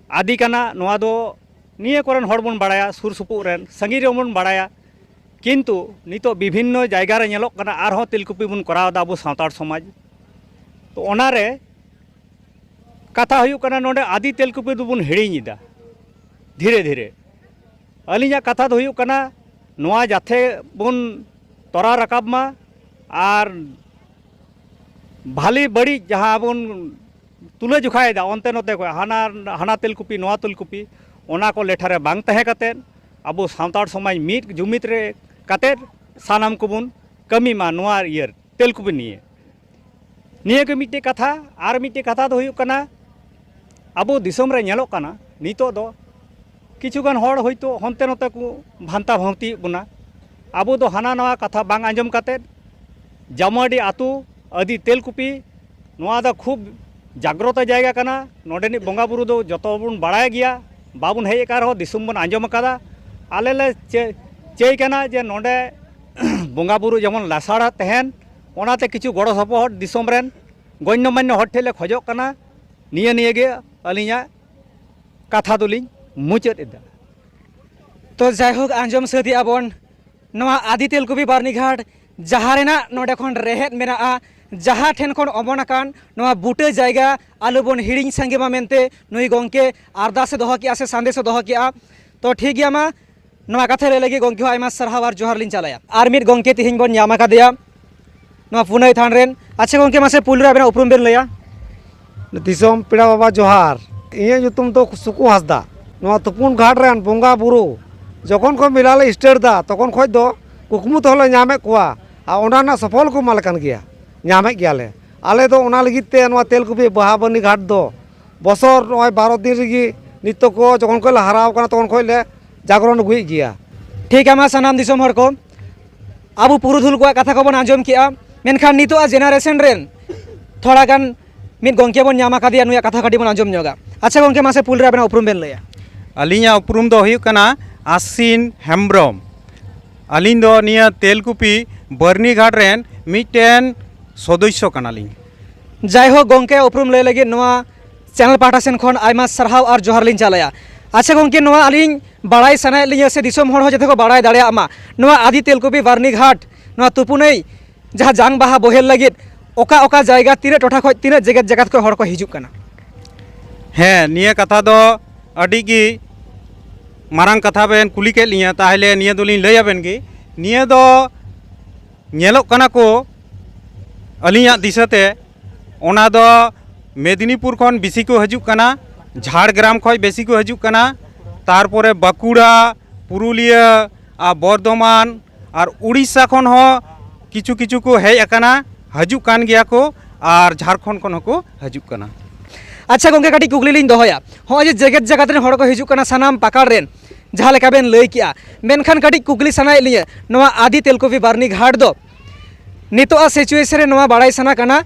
ᱟᱹᱫᱤ ᱠᱟᱱᱟ, ᱱᱚᱣᱟ ᱫᱚ ᱱᱤᱭᱟᱹ ᱠᱚᱨᱮᱱ ᱦᱚᱲ ᱵᱚᱱ ᱵᱟᱲᱟᱭᱟ, ᱥᱩᱨ ᱥᱩᱯᱩᱜ ᱨᱮᱱ, ᱥᱟᱺᱜᱤᱧ ᱨᱮᱦᱚᱸ ᱵᱚᱱ ᱵᱟᱲᱟᱭᱟ᱾ ᱠᱤᱱᱛᱩ ᱱᱤᱛᱚᱜ ᱵᱤᱵᱷᱤᱱᱱᱚ ᱡᱟᱭᱜᱟ ᱨᱮ ᱧᱮᱞᱚᱜ ᱠᱟᱱᱟ, ᱟᱨᱦᱚᱸ ᱛᱮᱞᱠᱩᱯᱤ ᱵᱚᱱ ᱠᱚᱨᱟᱣ ᱮᱫᱟ ᱟᱵᱚ ᱥᱟᱱᱛᱟᱲ ᱥᱚᱢᱟᱡᱽ᱾ ᱛᱚ ᱚᱱᱟᱨᱮ ᱠᱟᱛᱷᱟ ᱦᱩᱭᱩᱜ ᱠᱟᱱᱟ, ᱱᱚᱰᱮ ᱟᱹᱫᱤ ᱛᱮᱞᱠᱩᱯᱤ ᱫᱚᱵᱚᱱ ᱦᱤᱲᱤᱧ ᱮᱫᱟ ᱫᱷᱤᱨᱮ ᱫᱷᱤᱨᱮ᱾ ᱟᱹᱞᱤᱧᱟᱜ ᱠᱟᱛᱷᱟ ᱫᱚ ᱦᱩᱭᱩᱜ ᱠᱟᱱᱟ, ᱱᱚᱣᱟ ᱡᱟᱛᱷᱮ ᱵᱚᱱ ᱛᱚᱨᱟᱣ ᱨᱟᱠᱟᱵ ᱢᱟ, ᱟᱨ ᱵᱷᱟᱞᱤ ᱵᱟᱹᱲᱤᱡ ᱡᱟᱦᱟᱸ ᱵᱚᱱ ᱛᱩᱞᱟᱹ ᱡᱚᱠᱷᱟᱭᱮᱫᱟ ᱚᱱᱛᱮ ᱱᱚᱛᱮ ᱠᱷᱚᱱ, ᱦᱟᱱᱟ, ᱦᱟᱱᱟ ᱛᱮᱞᱠᱩᱯᱤ, ᱱᱚᱣᱟ ᱛᱮᱞᱠᱩᱯᱤ, ᱚᱱᱟ ᱠᱚ ᱞᱮᱴᱷᱟ ᱨᱮ ᱵᱟᱝ ᱛᱟᱦᱮᱸ ᱠᱟᱛᱮᱫ, ᱟᱵᱚ ᱥᱟᱱᱛᱟᱲ ᱥᱚᱢᱟᱡᱽ ᱢᱤᱫ ᱡᱩᱢᱤᱫ ᱨᱮ ᱠᱟᱛᱮᱫ ᱥᱟᱱᱟᱢ ᱠᱚᱵᱚᱱ ᱠᱟᱹᱢᱤ ᱢᱟ ᱱᱚᱣᱟ ᱤᱭᱟᱹ ᱛᱮᱞᱠᱩᱯᱤ ᱱᱤᱭᱮ᱾ ᱱᱤᱭᱟᱹ ᱜᱮ ᱢᱤᱫᱴᱮᱡ ᱠᱟᱛᱷᱟ᱾ ᱟᱨ ᱢᱤᱫᱴᱮᱡ ᱠᱟᱛᱷᱟ ᱫᱚ ᱦᱩᱭᱩᱜ ᱠᱟᱱᱟ, ᱟᱵᱚ ᱫᱤᱥᱚᱢ ᱨᱮ ᱧᱮᱞᱚᱜ ᱠᱟᱱᱟ ᱱᱤᱛᱚᱜ ᱫᱚ ᱠᱤᱪᱷᱩ ᱜᱟᱱ ᱦᱚᱲ ᱦᱚᱭᱛᱳ ᱦᱚᱱᱛᱮ ᱱᱚᱛᱮ ᱠᱚ ᱵᱷᱟᱱᱛᱟ ᱵᱷᱟᱹᱱᱛᱤᱭᱮᱫ ᱵᱚᱱᱟ᱾ ᱟᱵᱚ ᱫᱚ ᱦᱟᱱᱟ ᱱᱟᱣᱟ ᱠᱟᱛᱷᱟ ᱵᱟᱝ ᱟᱸᱡᱚᱢ ᱠᱟᱛᱮᱫ ᱡᱟᱢᱟᱰᱤ ᱟᱹᱛᱩ ᱟᱹᱫᱤ ᱛᱮᱞᱠᱩᱯᱤ, ᱱᱚᱣᱟ ᱫᱚ ᱠᱷᱩᱵ ᱡᱟᱜᱽᱨᱚᱛᱚ ᱡᱟᱭᱜᱟ ᱠᱟᱱᱟ᱾ ᱱᱚᱰᱮᱱᱤᱡ ᱵᱚᱸᱜᱟ ᱵᱩᱨᱩ ᱫᱚ ᱡᱚᱛᱚ ᱵᱚᱱ ᱵᱟᱲᱟᱭ ᱜᱮᱭᱟ, ᱵᱟᱵᱚᱱ ᱦᱮᱡ ᱟᱠᱟᱱ ᱨᱮᱦᱚᱸ ᱫᱤᱥᱚᱢ ᱵᱚᱱ ᱟᱸᱡᱚᱢ ᱟᱠᱟᱫᱟ᱾ ᱟᱞᱮ ᱞᱮ ᱪᱟᱹ-, ᱪᱟᱹᱭ ᱠᱟᱱᱟ ᱡᱮ ᱱᱚᱰᱮ ᱵᱚᱸᱜᱟ ᱵᱩᱨᱩ ᱡᱮᱢᱚᱱ ᱞᱟᱥᱟᱲ ᱛᱟᱦᱮᱱ, ᱚᱱᱟᱛᱮ ᱠᱤᱪᱷᱩ ᱜᱚᱲᱚ ᱥᱚᱯᱚᱦᱚᱫ ᱫᱤᱥᱚᱢ ᱨᱮᱱ ᱜᱚᱱᱱᱚ ᱢᱟᱱᱱᱚ ᱦᱚᱲ ᱴᱷᱮᱱ ᱞᱮ ᱠᱷᱚᱡᱚᱜ ᱠᱟᱱᱟ᱾ ᱱᱤᱭᱟᱹ ᱱᱤᱭᱟᱹ ᱜᱮ ᱟᱹᱞᱤᱧᱟᱜ ᱠᱟᱛᱷᱟ ᱫᱚᱞᱤᱧ ᱢᱩᱪᱟᱹᱫ ᱮᱫᱟ᱾ ᱛᱚ ᱡᱟᱭᱦᱳᱠ, ᱟᱸᱡᱚᱢ ᱥᱟᱹᱛ ᱮᱫᱟ ᱵᱚᱱ ᱱᱚᱣᱟ ᱟᱫᱤ ᱛᱮᱞᱠᱩᱯᱤ ᱵᱟᱨᱱᱤᱜᱷᱟᱴ, ᱡᱟᱦᱟᱸ ᱨᱮᱱᱟᱜ ᱱᱚᱰᱮ ᱠᱷᱚᱱ ᱨᱮᱦᱮᱫ ᱢᱮᱱᱟᱜᱼᱟ, ᱡᱟᱦᱟᱸ ᱴᱷᱮᱱ ᱠᱷᱚᱱ ᱚᱢᱚᱱ ᱟᱠᱟᱱ ᱱᱚᱣᱟ ᱵᱩᱴᱟᱹ ᱡᱟᱭᱜᱟ ᱟᱞᱚᱵᱚᱱ ᱦᱤᱲᱤᱧ ᱥᱟᱸᱜᱮ ᱢᱟ ᱢᱮᱱᱛᱮ ᱱᱩᱭ ᱜᱚᱢᱠᱮ ᱟᱨᱫᱟᱥ ᱮ ᱫᱚᱦᱚ ᱠᱮᱜᱼᱟ ᱥᱮ ᱥᱟᱸᱫᱮᱥ ᱮ ᱫᱚᱦᱚ ᱠᱮᱜᱼᱟ᱾ ᱛᱚ ᱴᱷᱤᱠ ᱜᱮᱭᱟ, ᱢᱟ ᱱᱚᱣᱟ ᱠᱟᱛᱷᱟ ᱞᱟᱹᱭ ᱞᱟᱹᱜᱤᱫ ᱜᱚᱢᱠᱮ ᱦᱚᱸ ᱟᱭᱢᱟ ᱥᱟᱨᱦᱟᱣ ᱟᱨ ᱡᱚᱦᱟᱨ ᱞᱤᱧ ᱪᱟᱞᱟᱭᱟ᱾ ᱟᱨ ᱢᱤᱫ ᱜᱚᱢᱠᱮ ᱛᱮᱦᱮᱧ ᱵᱚᱱ ᱧᱟᱢ ᱟᱠᱟᱫᱮᱭᱟ ᱱᱚᱣᱟ ᱯᱩᱱᱟᱹᱭ ᱛᱷᱟᱱ ᱨᱮᱱ᱾ ᱟᱪᱪᱷᱟ ᱜᱚᱢᱠᱮ, ᱢᱟᱥᱮ ᱯᱩᱭᱞᱩ ᱨᱮ ᱟᱵᱮᱱᱟᱜ ᱩᱯᱨᱩᱢ ᱵᱮᱱ ᱞᱟᱹᱭᱟ᱾ ᱫᱤᱥᱚᱢ ᱯᱮᱲᱟ ᱵᱟᱵᱟ ᱡᱚᱦᱟᱨ᱾ ᱤᱧᱟᱹᱜ ᱧᱩᱛᱩᱢ ᱫᱚ ᱥᱩᱠᱩ ᱦᱟᱸᱥᱫᱟ᱾ ᱱᱚᱣᱟ ᱛᱩᱯᱩᱱ ᱜᱷᱟᱴ ᱨᱮᱱ ᱵᱚᱸᱜᱟ ᱵᱩᱨᱩ ᱡᱚᱠᱷᱚᱱ ᱠᱷᱚᱱ ᱢᱮᱞᱟ ᱞᱮ start ᱫᱟ, ᱛᱚᱠᱷᱚᱱ ᱠᱷᱚᱱ ᱫᱚ ᱠᱩᱠᱢᱩ ᱛᱮᱦᱚᱸ ᱞᱮ ᱧᱟᱢᱮᱫ ᱠᱚᱣᱟ, ᱟᱨ ᱚᱱᱟ ᱨᱮᱱᱟᱜ ᱥᱚᱯᱷᱚᱞ ᱠᱚ ᱮᱢᱟᱞᱮ ᱠᱟᱱ ᱜᱮᱭᱟ, ᱧᱟᱢᱮᱫ ᱜᱮᱭᱟᱞᱮ᱾ ᱟᱞᱮ ᱫᱚ ᱚᱱᱟ ᱞᱟᱹᱜᱤᱫ ᱛᱮ ᱱᱚᱣᱟ ᱛᱮᱞᱠᱩᱯᱤ ᱵᱟᱦᱟ ᱵᱟᱹᱨᱱᱤ ᱜᱷᱟᱴ ᱫᱚ ᱵᱚᱥᱚᱨ ᱱᱚᱜᱼᱚᱭ ᱵᱟᱨᱚ ᱫᱤᱱ ᱨᱮᱜᱮ, ᱱᱤᱛᱚᱜ ᱠᱚ ᱡᱚᱠᱷᱚᱱ ᱠᱷᱚᱱ ᱞᱮ ᱦᱟᱨᱟᱣ ᱠᱟᱱᱟ ᱛᱚᱠᱷᱚᱱ ᱠᱷᱚᱱ ᱞᱮ ᱡᱟᱜᱽᱨᱚᱱ ᱟᱹᱜᱩᱭᱮᱫ ᱜᱮᱭᱟ᱾ ᱴᱷᱤᱠ ᱜᱮᱭᱟ, ᱢᱟ ᱥᱟᱱᱟᱢ ᱫᱤᱥᱚᱢ ᱦᱚᱲ ᱠᱚ, ᱟᱵᱚ ᱯᱩᱨᱩᱫᱷᱩᱞ ᱠᱚᱣᱟᱜ ᱠᱟᱛᱷᱟ ᱠᱚᱵᱚᱱ ᱟᱸᱡᱚᱢ ᱠᱮᱜᱼᱟ, ᱢᱮᱱᱠᱷᱟᱱ ᱱᱤᱛᱚᱜ ᱟᱜ generation ᱨᱮᱱ ᱛᱷᱚᱲᱟ ᱜᱟᱱ ᱢᱤᱫ ᱜᱚᱢᱠᱮ ᱵᱚᱱ ᱧᱟᱢ ᱟᱠᱟᱫᱮᱭᱟ, ᱱᱩᱭᱟᱜ ᱠᱟᱛᱷᱟ ᱠᱟᱹᱴᱤᱡ ᱵᱚᱱ ᱟᱸᱡᱚᱢ ᱧᱚᱜᱟ᱾ ᱟᱪᱪᱷᱟ ᱜᱚᱢᱠᱮ, ᱢᱟᱥᱮ ᱯᱩᱭᱞᱩ ᱨᱮ ᱟᱵᱮᱱᱟᱜ ᱩᱯᱨᱩᱢ ᱵᱮᱱ ᱞᱟᱹᱭᱟ᱾ ᱟᱹᱞᱤᱧᱟᱜ ᱩᱯᱨᱩᱢ ᱫᱚ ᱦᱩᱭᱩᱜ ᱠᱟᱱᱟ ᱟᱥᱤᱱ ᱦᱮᱢᱵᱨᱚᱢ᱾ ᱟᱹᱞᱤᱧ ᱫᱚ ᱱᱤᱭᱟᱹ ᱛᱮᱞᱠᱩᱯᱤ ᱵᱟᱹᱨᱱᱤ ᱜᱷᱟᱴ ᱨᱮᱱ ᱢᱤᱫᱴᱮᱱ ᱥᱚᱫᱚᱥᱥᱚ ᱠᱟᱱᱟᱞᱤᱧ᱾ ᱡᱟᱭᱦᱳᱠ, ᱜᱚᱢᱠᱮ ᱩᱯᱨᱩᱢ ᱞᱟᱹᱭ ᱞᱟᱹᱜᱤᱫ ᱱᱚᱣᱟ ᱪᱮᱱᱮᱞ ᱯᱟᱦᱴᱟ ᱥᱮᱱ ᱠᱷᱚᱱ ᱟᱭᱢᱟ ᱥᱟᱨᱦᱟᱣ ᱟᱨ ᱡᱚᱦᱟᱨ ᱞᱤᱧ ᱪᱟᱞᱟᱭᱟ᱾ ᱟᱪᱪᱷᱟ ᱜᱚᱢᱠᱮ, ᱱᱚᱣᱟ ᱟᱹᱞᱤᱧ ᱵᱟᱲᱟᱭ ᱥᱟᱱᱟᱭᱮᱫ ᱞᱤᱧᱟᱹ ᱥᱮ ᱫᱤᱥᱚᱢ ᱦᱚᱲ ᱦᱚᱸ ᱡᱟᱛᱮ ᱠᱚ ᱵᱟᱲᱟᱭ ᱫᱟᱲᱮᱭᱟᱜ ᱢᱟ, ᱱᱚᱣᱟ ᱟᱫᱤ ᱛᱮᱞᱠᱩᱯᱤ ᱵᱟᱨᱱᱤ ᱜᱷᱟᱴ, ᱱᱚᱣᱟ ᱛᱩᱯᱩᱱᱟᱹᱭ ᱡᱟᱦᱟᱸ ᱡᱟᱝ ᱵᱟᱦᱟ ᱵᱚᱦᱮᱞ ᱞᱟᱹᱜᱤᱫ ᱚᱠᱟ ᱚᱠᱟ ᱡᱟᱭᱜᱟ, ᱛᱤᱱᱟᱹᱜ ᱴᱚᱴᱷᱟ ᱠᱷᱚᱱ, ᱛᱤᱱᱟᱹᱜ ᱡᱮᱜᱮᱛ ᱡᱟᱠᱟᱛ ᱠᱷᱚᱱ ᱦᱚᱲ ᱠᱚ ᱦᱤᱡᱩᱜ ᱠᱟᱱᱟ? ᱦᱮᱸ, ᱱᱤᱭᱟᱹ ᱠᱟᱛᱷᱟ ᱫᱚ ᱟᱹᱰᱤ ᱜᱮ ᱢᱟᱨᱟᱝ ᱠᱟᱛᱷᱟ ᱵᱮᱱ ᱠᱩᱞᱤ ᱠᱮᱫ ᱞᱤᱧᱟᱹ, ᱛᱟᱦᱚᱞᱮ ᱱᱤᱭᱟᱹ ᱫᱚᱞᱤᱧ ᱞᱟᱹᱭ ᱟᱵᱮᱱ ᱜᱮ᱾ ᱱᱤᱭᱟᱹ ᱫᱚ ᱧᱮᱞᱚᱜ ᱠᱟᱱᱟ ᱠᱚ, ᱟᱹᱞᱤᱧᱟᱜ ᱫᱤᱥᱟᱹᱛᱮ, ᱚᱱᱟ ᱫᱚ ᱢᱮᱫᱽᱱᱤᱯᱩᱨ ᱠᱷᱚᱱ ᱵᱮᱥᱤ ᱠᱚ ᱦᱤᱡᱩᱜ ᱠᱟᱱᱟ, ᱡᱷᱟᱲᱜᱨᱟᱢ ᱠᱷᱚᱱ ᱵᱮᱥᱤ ᱠᱚ ᱦᱤᱡᱩᱜ ᱠᱟᱱᱟ, ᱛᱟᱨᱯᱚᱨᱮ ᱵᱟᱸᱠᱩᱲᱟ, ᱯᱩᱨᱩᱞᱤᱭᱟᱹ ᱟᱨ ᱵᱚᱨᱫᱷᱚᱢᱟᱱ ᱟᱨ ᱩᱲᱤᱥᱥᱟ ᱠᱷᱚᱱ ᱦᱚᱸ ᱠᱤᱪᱷᱩ ᱠᱤᱪᱷᱩ ᱠᱚ ᱦᱮᱡ ᱟᱠᱟᱱᱟ, ᱦᱤᱡᱩᱜ ᱠᱟᱱ ᱜᱮᱭᱟ ᱠᱚ, ᱟᱨ ᱡᱷᱟᱲᱠᱷᱚᱸᱰ ᱠᱷᱚᱱ ᱦᱚᱸᱠᱚ ᱦᱤᱡᱩᱜ ᱠᱟᱱᱟ᱾ ᱟᱪᱪᱷᱟ ᱜᱚᱢᱠᱮ, ᱠᱟᱹᱴᱤᱡ ᱠᱩᱠᱞᱤ ᱞᱤᱧ ᱫᱚᱦᱚᱭᱟ, ᱱᱚᱜᱼᱚᱭ ᱡᱮ ᱡᱮᱜᱮᱛ ᱡᱟᱠᱟᱛ ᱨᱮᱱ ᱦᱚᱲ ᱠᱚ ᱦᱤᱡᱩᱜ ᱠᱟᱱᱟ, ᱥᱟᱱᱟᱢ ᱯᱟᱠᱟᱲ ᱨᱮᱱ, ᱡᱟᱦᱟᱸ ᱞᱮᱠᱟ ᱵᱮᱱ ᱞᱟᱹᱭ ᱠᱮᱜᱼᱟ, ᱢᱮᱱᱠᱷᱟᱱ ᱠᱟᱹᱴᱤᱡ ᱠᱩᱠᱞᱤ ᱥᱟᱱᱟᱭᱮᱫ ᱞᱤᱧᱟᱹ, ᱱᱚᱣᱟ ᱟᱫᱤ ᱛᱮᱞᱠᱩᱯᱤ ᱵᱟᱨᱱᱤ ᱜᱷᱟᱴ ᱫᱚ ᱱᱤᱛᱚᱜᱟᱜ ᱥᱤᱪᱩᱭᱮᱥᱚᱱ ᱨᱮ ᱱᱚᱣᱟ ᱵᱟᱲᱟᱭ ᱥᱟᱱᱟ ᱠᱟᱱᱟ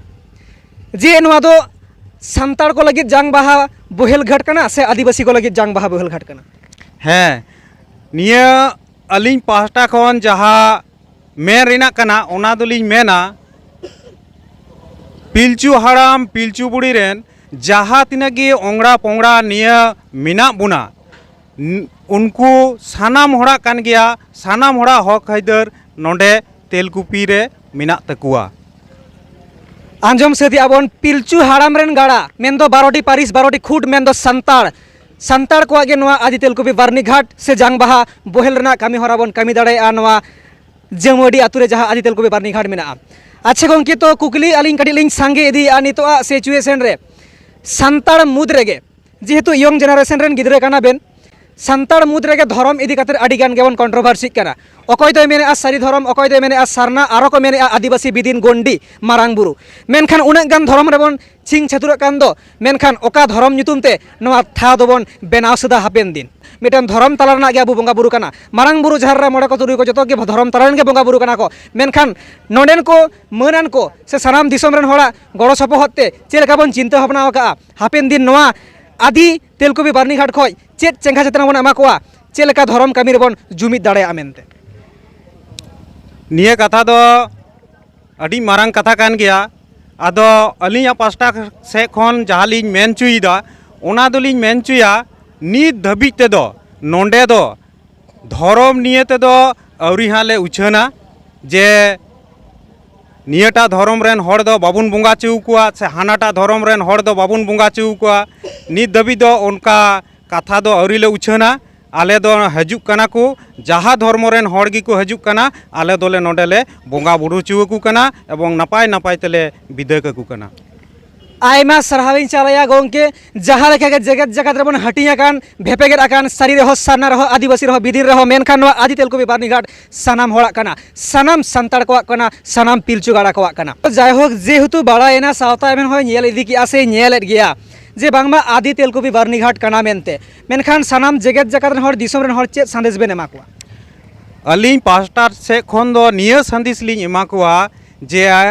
ᱡᱮ ᱱᱚᱣᱟ ᱫᱚ ᱥᱟᱱᱛᱟᱲ ᱠᱚ ᱞᱟᱹᱜᱤᱫ ᱡᱟᱝ ᱵᱟᱦᱟ ᱵᱚᱦᱮᱞ ᱜᱷᱟᱴ ᱠᱟᱱᱟ ᱥᱮ ᱟᱹᱫᱤᱵᱟᱹᱥᱤ ᱠᱚ ᱞᱟᱹᱜᱤᱫ ᱡᱟᱝ ᱵᱟᱦᱟ ᱵᱚᱦᱮᱞ ᱜᱷᱟᱴ ᱠᱟᱱᱟ? ᱦᱮᱸ, ᱱᱤᱭᱟᱹ ᱟᱹᱞᱤᱧ ᱯᱟᱦᱴᱟ ᱠᱷᱚᱱ ᱡᱟᱦᱟᱸ ᱢᱮᱱ ᱨᱮᱱᱟᱜ ᱠᱟᱱᱟ, ᱚᱱᱟ ᱫᱚᱞᱤᱧ ᱢᱮᱱᱟ, ᱯᱤᱞᱪᱩ ᱦᱟᱲᱟᱢ ᱯᱤᱞᱪᱩ ᱵᱩᱲᱦᱤ ᱨᱮᱱ ᱡᱟᱦᱟᱸ ᱛᱤᱱᱟᱹᱜ ᱜᱮ ᱚᱝᱲᱟ ᱯᱚᱝᱲᱟ ᱱᱤᱭᱟᱹ ᱢᱮᱱᱟᱜ ᱵᱚᱱᱟ, ᱩᱱᱠᱩ ᱥᱟᱱᱟᱢ ᱦᱚᱲᱟᱜ ᱠᱟᱱ ᱜᱮᱭᱟ, ᱥᱟᱱᱟᱢ ᱦᱚᱲᱟᱜ ᱦᱚᱠ ᱟᱹᱭᱫᱟᱹᱨ ᱱᱚᱰᱮ ᱛᱮᱞᱠᱩᱯᱤ ᱨᱮ ᱢᱮᱱᱟᱜ ᱛᱟᱠᱚᱣᱟ᱾ ᱟᱸᱡᱚᱢ ᱥᱟᱹᱛ ᱮᱜᱼᱟ ᱵᱚᱱ, ᱯᱤᱞᱪᱩ ᱦᱟᱲᱟᱢ ᱨᱮᱱ ᱜᱟᱲᱟ ᱢᱮᱱᱫᱚ ᱵᱟᱨᱚᱴᱤ ᱯᱟᱹᱨᱤᱥ, ᱵᱟᱨᱚᱴᱤ ᱠᱷᱩᱸᱴ ᱢᱮᱱᱫᱚ ᱥᱟᱱᱛᱟᱲ, ᱥᱟᱱᱛᱟᱲ ᱠᱚᱣᱟᱜ ᱜᱮ ᱱᱚᱣᱟ ᱟᱫᱤ ᱛᱮᱞᱠᱩᱯᱤ ᱵᱟᱨᱱᱤ ᱜᱷᱟᱴ ᱥᱮ ᱡᱟᱝ ᱵᱟᱦᱟ ᱵᱚᱦᱮᱞ ᱨᱮᱱᱟᱜ ᱠᱟᱹᱢᱤ ᱦᱚᱨᱟ ᱵᱚᱱ ᱠᱟᱹᱢᱤ ᱫᱟᱲᱮᱭᱟᱜᱼᱟ ᱱᱚᱣᱟ ᱡᱟᱹᱢᱩᱟᱹᱰᱤ ᱟᱹᱛᱩ ᱨᱮ ᱡᱟᱦᱟᱸ ᱟᱫᱤ ᱛᱮᱞᱠᱩᱯᱤ ᱵᱟᱨᱱᱤ ᱜᱷᱟᱴ ᱢᱮᱱᱟᱜᱼᱟ᱾ ᱟᱪᱪᱷᱟ ᱜᱚᱢᱠᱮ, ᱛᱚ ᱠᱩᱠᱞᱤ ᱟᱹᱞᱤᱧ ᱠᱟᱹᱴᱤᱡ ᱞᱤᱧ ᱥᱟᱸᱜᱮ ᱤᱫᱤᱭᱮᱫᱼᱟ ᱱᱤᱛᱚᱜᱟᱜ ᱥᱤᱪᱩᱭᱮᱥᱚᱱ ᱨᱮ, ᱥᱟᱱᱛᱟᱲ ᱢᱩᱫᱽ ᱨᱮᱜᱮ, ᱡᱮᱦᱮᱛᱩ ᱤᱭᱚᱝ ᱡᱮᱱᱟᱨᱮᱥᱚᱱ ᱨᱮᱱ ᱜᱤᱫᱽᱨᱟᱹ ᱠᱟᱱᱟ ᱵᱮᱱ, ᱥᱟᱱᱛᱟᱲ ᱢᱩᱫᱽ ᱨᱮᱜᱮ ᱫᱷᱚᱨᱚᱢ ᱤᱫᱤ ᱠᱟᱛᱮ ᱟᱹᱰᱤ ᱜᱟᱱ ᱜᱮᱵᱚᱱ ᱠᱚᱱᱴᱨᱳᱵᱷᱟᱨᱥᱤᱜ ᱠᱟᱱᱟ᱾ ᱚᱠᱚᱭ ᱫᱚᱭ ᱢᱮᱱᱮᱫᱼᱟ ᱥᱟᱹᱨᱤ ᱫᱷᱚᱨᱚᱢ, ᱚᱠᱚᱭ ᱫᱚᱭ ᱢᱮᱱᱮᱫᱼᱟ ᱥᱟᱨᱱᱟ, ᱟᱨᱚ ᱠᱚ ᱢᱮᱱᱮᱫᱼᱟ ᱟᱹᱫᱤᱵᱟᱹᱥᱤ ᱵᱤᱫᱤᱱ ᱜᱚᱱᱰᱤ ᱢᱟᱨᱟᱝ ᱵᱩᱨᱩ᱾ ᱢᱮᱱᱠᱷᱟᱱ ᱩᱱᱟᱹᱜ ᱜᱟᱱ ᱫᱷᱚᱨᱚᱢ ᱨᱮᱵᱚᱱ ᱪᱷᱤᱝ ᱪᱷᱟᱹᱛᱩᱨᱚᱜ ᱠᱟᱱ ᱫᱚ, ᱢᱮᱱᱠᱷᱟᱱ ᱚᱠᱟ ᱫᱷᱚᱨᱚᱢ ᱧᱩᱛᱩᱢ ᱛᱮ ᱱᱚᱣᱟ ᱴᱷᱟᱶ ᱫᱚᱵᱚᱱ ᱵᱮᱱᱟᱣ ᱥᱟᱹᱫᱟ ᱦᱟᱯᱮᱱ ᱫᱤᱱ? ᱢᱤᱫᱴᱮᱱ ᱫᱷᱚᱨᱚᱢ ᱛᱟᱞᱟ ᱨᱮᱱᱟᱜ ᱜᱮ ᱟᱵᱚ ᱵᱚᱸᱜᱟ ᱵᱩᱨᱩ ᱠᱟᱱᱟ᱾ ᱢᱟᱨᱟᱝ ᱵᱩᱨᱩ, ᱡᱟᱦᱮᱨ ᱮᱨᱟ, ᱢᱚᱬᱮ ᱠᱚ ᱛᱩᱨᱩᱭ ᱠᱚ ᱡᱚᱛᱚ ᱜᱮ ᱫᱷᱚᱨᱚᱢ ᱛᱟᱞᱟ ᱨᱮᱱ ᱜᱮ ᱵᱚᱸᱜᱟ ᱵᱩᱨᱩ ᱠᱟᱱᱟ ᱠᱚ᱾ ᱢᱮᱱᱠᱷᱟᱱ ᱱᱚᱰᱮᱱ ᱠᱚ ᱢᱟᱹᱱᱟᱱ ᱠᱚ ᱥᱮ ᱥᱟᱱᱟᱢ ᱫᱤᱥᱚᱢ ᱨᱮᱱ ᱦᱚᱲᱟᱜ ᱜᱚᱲᱚ ᱥᱚᱯᱚᱦᱚᱫ ᱛᱮ ᱪᱮᱫ ᱞᱮᱠᱟ ᱵᱚᱱ ᱪᱤᱱᱛᱟᱹ ᱵᱷᱟᱵᱽᱱᱟ ᱟᱠᱟᱫᱼᱟ ᱦᱟᱯᱮᱱ ᱫᱤᱱ ᱱᱚᱣᱟ ᱟᱫᱤ ᱛᱮᱞᱠᱩᱯᱤ ᱵᱟᱨᱱᱤ ᱜᱷᱟᱴ ᱠᱷᱚᱱ ᱪᱮᱫ ᱪᱮᱸᱜᱷᱟ ᱪᱮᱛᱟᱱᱟ ᱵᱚᱱ ᱮᱢᱟ ᱠᱚᱣᱟ, ᱪᱮᱫ ᱞᱮᱠᱟ ᱫᱷᱚᱨᱚᱢ ᱠᱟᱹᱢᱤ ᱨᱮᱵᱚᱱ ᱡᱩᱢᱤᱫ ᱫᱟᱲᱮᱭᱟᱜᱼᱟ ᱢᱮᱱᱛᱮ? ᱱᱤᱭᱟᱹ ᱠᱟᱛᱷᱟ ᱫᱚ ᱟᱹᱰᱤ ᱢᱟᱨᱟᱝ ᱠᱟᱛᱷᱟ ᱠᱟᱱ ᱜᱮᱭᱟ᱾ ᱟᱫᱚ ᱟᱹᱞᱤᱧᱟᱜ ᱯᱟᱥᱴᱟ ᱥᱮᱫ ᱠᱷᱚᱱ ᱡᱟᱦᱟᱸ ᱞᱤᱧ ᱢᱮᱱ ᱦᱚᱪᱚᱭᱮᱫᱟ, ᱚᱱᱟ ᱫᱚᱞᱤᱧ ᱢᱮᱱ ᱦᱚᱪᱚᱭᱟ, ᱱᱤᱛ ᱫᱷᱟᱹᱵᱤᱡ ᱛᱮᱫᱚ ᱱᱚᱰᱮ ᱫᱚ ᱫᱷᱚᱨᱚᱢ ᱱᱤᱭᱮ ᱛᱮᱫᱚ ᱟᱹᱣᱨᱤ ᱦᱟᱸᱜ ᱞᱮ ᱩᱪᱷᱟᱹᱱᱟ ᱡᱮ ᱱᱤᱭᱟᱹᱴᱟᱜ ᱫᱷᱚᱨᱚᱢ ᱨᱮᱱ ᱦᱚᱲ ᱫᱚ ᱵᱟᱵᱚᱱ ᱵᱚᱸᱜᱟ ᱦᱚᱪᱚ ᱟᱠᱚᱣᱟ ᱥᱮ ᱦᱟᱱᱟᱴᱟᱜ ᱫᱷᱚᱨᱚᱢ ᱨᱮᱱ ᱦᱚᱲ ᱫᱚ ᱵᱟᱵᱚᱱ ᱵᱚᱸᱜᱟ ᱦᱚᱪᱚ ᱟᱠᱚᱣᱟ᱾ ᱱᱤᱛ ᱫᱷᱟᱹᱵᱤᱡ ᱫᱚ ᱚᱱᱠᱟ ᱠᱟᱛᱷᱟ ᱫᱚ ᱟᱹᱣᱨᱤ ᱞᱮ ᱩᱪᱷᱟᱹᱱᱟ᱾ ᱟᱞᱮ ᱫᱚ ᱦᱤᱡᱩᱜ ᱠᱟᱱᱟ ᱠᱚ, ᱡᱟᱦᱟᱸ ᱫᱷᱚᱨᱢᱚ ᱨᱮᱱ ᱦᱚᱲ ᱜᱮᱠᱚ ᱦᱤᱡᱩᱜ ᱠᱟᱱᱟ, ᱟᱞᱮ ᱫᱚᱞᱮ ᱱᱚᱰᱮ ᱞᱮ ᱵᱚᱸᱜᱟ ᱵᱩᱨᱩ ᱦᱚᱪᱚ ᱟᱠᱚ ᱠᱟᱱᱟ ᱮᱵᱚᱝ ᱱᱟᱯᱟᱭ ᱱᱟᱯᱟᱭ ᱛᱮᱞᱮ ᱵᱤᱫᱟᱹᱭ ᱠᱟᱠᱚ ᱠᱟᱱᱟ᱾ ᱟᱭᱢᱟ ᱥᱟᱨᱦᱟᱣᱤᱧ ᱪᱟᱞᱟᱭᱟ ᱜᱚᱢᱠᱮ, ᱡᱟᱦᱟᱸ ᱞᱮᱠᱟ ᱜᱮ ᱡᱮᱜᱮᱛ ᱡᱟᱠᱟᱛ ᱨᱮᱵᱚᱱ ᱦᱟᱹᱴᱤᱧ ᱟᱠᱟᱱ, ᱵᱷᱮᱯᱮᱜᱮᱫ ᱟᱠᱟᱱ, ᱥᱟᱹᱨᱤ ᱨᱮᱦᱚᱸ ᱥᱟᱨᱱᱟ ᱨᱮᱦᱚᱸ ᱟᱹᱫᱤᱵᱟᱹᱥᱤ ᱨᱮᱦᱚᱸ ᱵᱤᱫᱤᱱ ᱨᱮᱦᱚᱸ, ᱢᱮᱱᱠᱷᱟᱱ ᱱᱚᱣᱟ ᱟᱫᱤ ᱛᱮᱞᱠᱩᱯᱤ ᱵᱟᱨᱱᱤᱜᱷᱟᱴ ᱥᱟᱱᱟᱢ ᱦᱚᱲᱟᱜ ᱠᱟᱱᱟ, ᱥᱟᱱᱟᱢ ᱥᱟᱱᱛᱟᱲ ᱠᱚᱣᱟᱜ ᱠᱟᱱᱟ, ᱥᱟᱱᱟᱢ ᱯᱤᱞᱪᱩ ᱜᱟᱲᱟ ᱠᱚᱣᱟᱜ ᱠᱟᱱᱟ᱾ ᱡᱟᱭᱦᱳᱠ, ᱡᱮᱦᱮᱛᱩ ᱵᱟᱲᱟᱭᱮᱱᱟ, ᱥᱟᱶᱛᱟ ᱮᱢᱮᱱ ᱦᱚᱸᱭ ᱧᱮᱞ ᱤᱫᱤ ᱠᱮᱜᱼᱟ ᱥᱮ ᱧᱮᱞᱮᱫ ᱜᱮᱭᱟ ᱡᱮ ᱵᱟᱝᱢᱟ ᱟᱫᱤ ᱛᱮᱞᱠᱩᱯᱤ ᱵᱟᱨᱱᱤᱜᱷᱟᱴ ᱠᱟᱱᱟ ᱢᱮᱱᱛᱮ, ᱢᱮᱱᱠᱷᱟᱱ ᱥᱟᱱᱟᱢ ᱡᱮᱜᱮᱛ ᱡᱟᱠᱟᱛ ᱨᱮᱱ ᱦᱚᱲ, ᱫᱤᱥᱚᱢ ᱨᱮᱱ ᱦᱚᱲ ᱪᱮᱫ ᱥᱟᱸᱫᱮᱥ ᱵᱮᱱ ᱮᱢᱟ ᱠᱚᱣᱟ? ᱟᱹᱞᱤᱧ ᱯᱟᱥᱴᱟ ᱥᱮᱫ ᱠᱷᱚᱱ ᱫᱚ ᱱᱤᱭᱟᱹ ᱥᱟᱸᱫᱮᱥ ᱞᱤᱧ ᱮᱢᱟ ᱠᱚᱣᱟ ᱡᱮ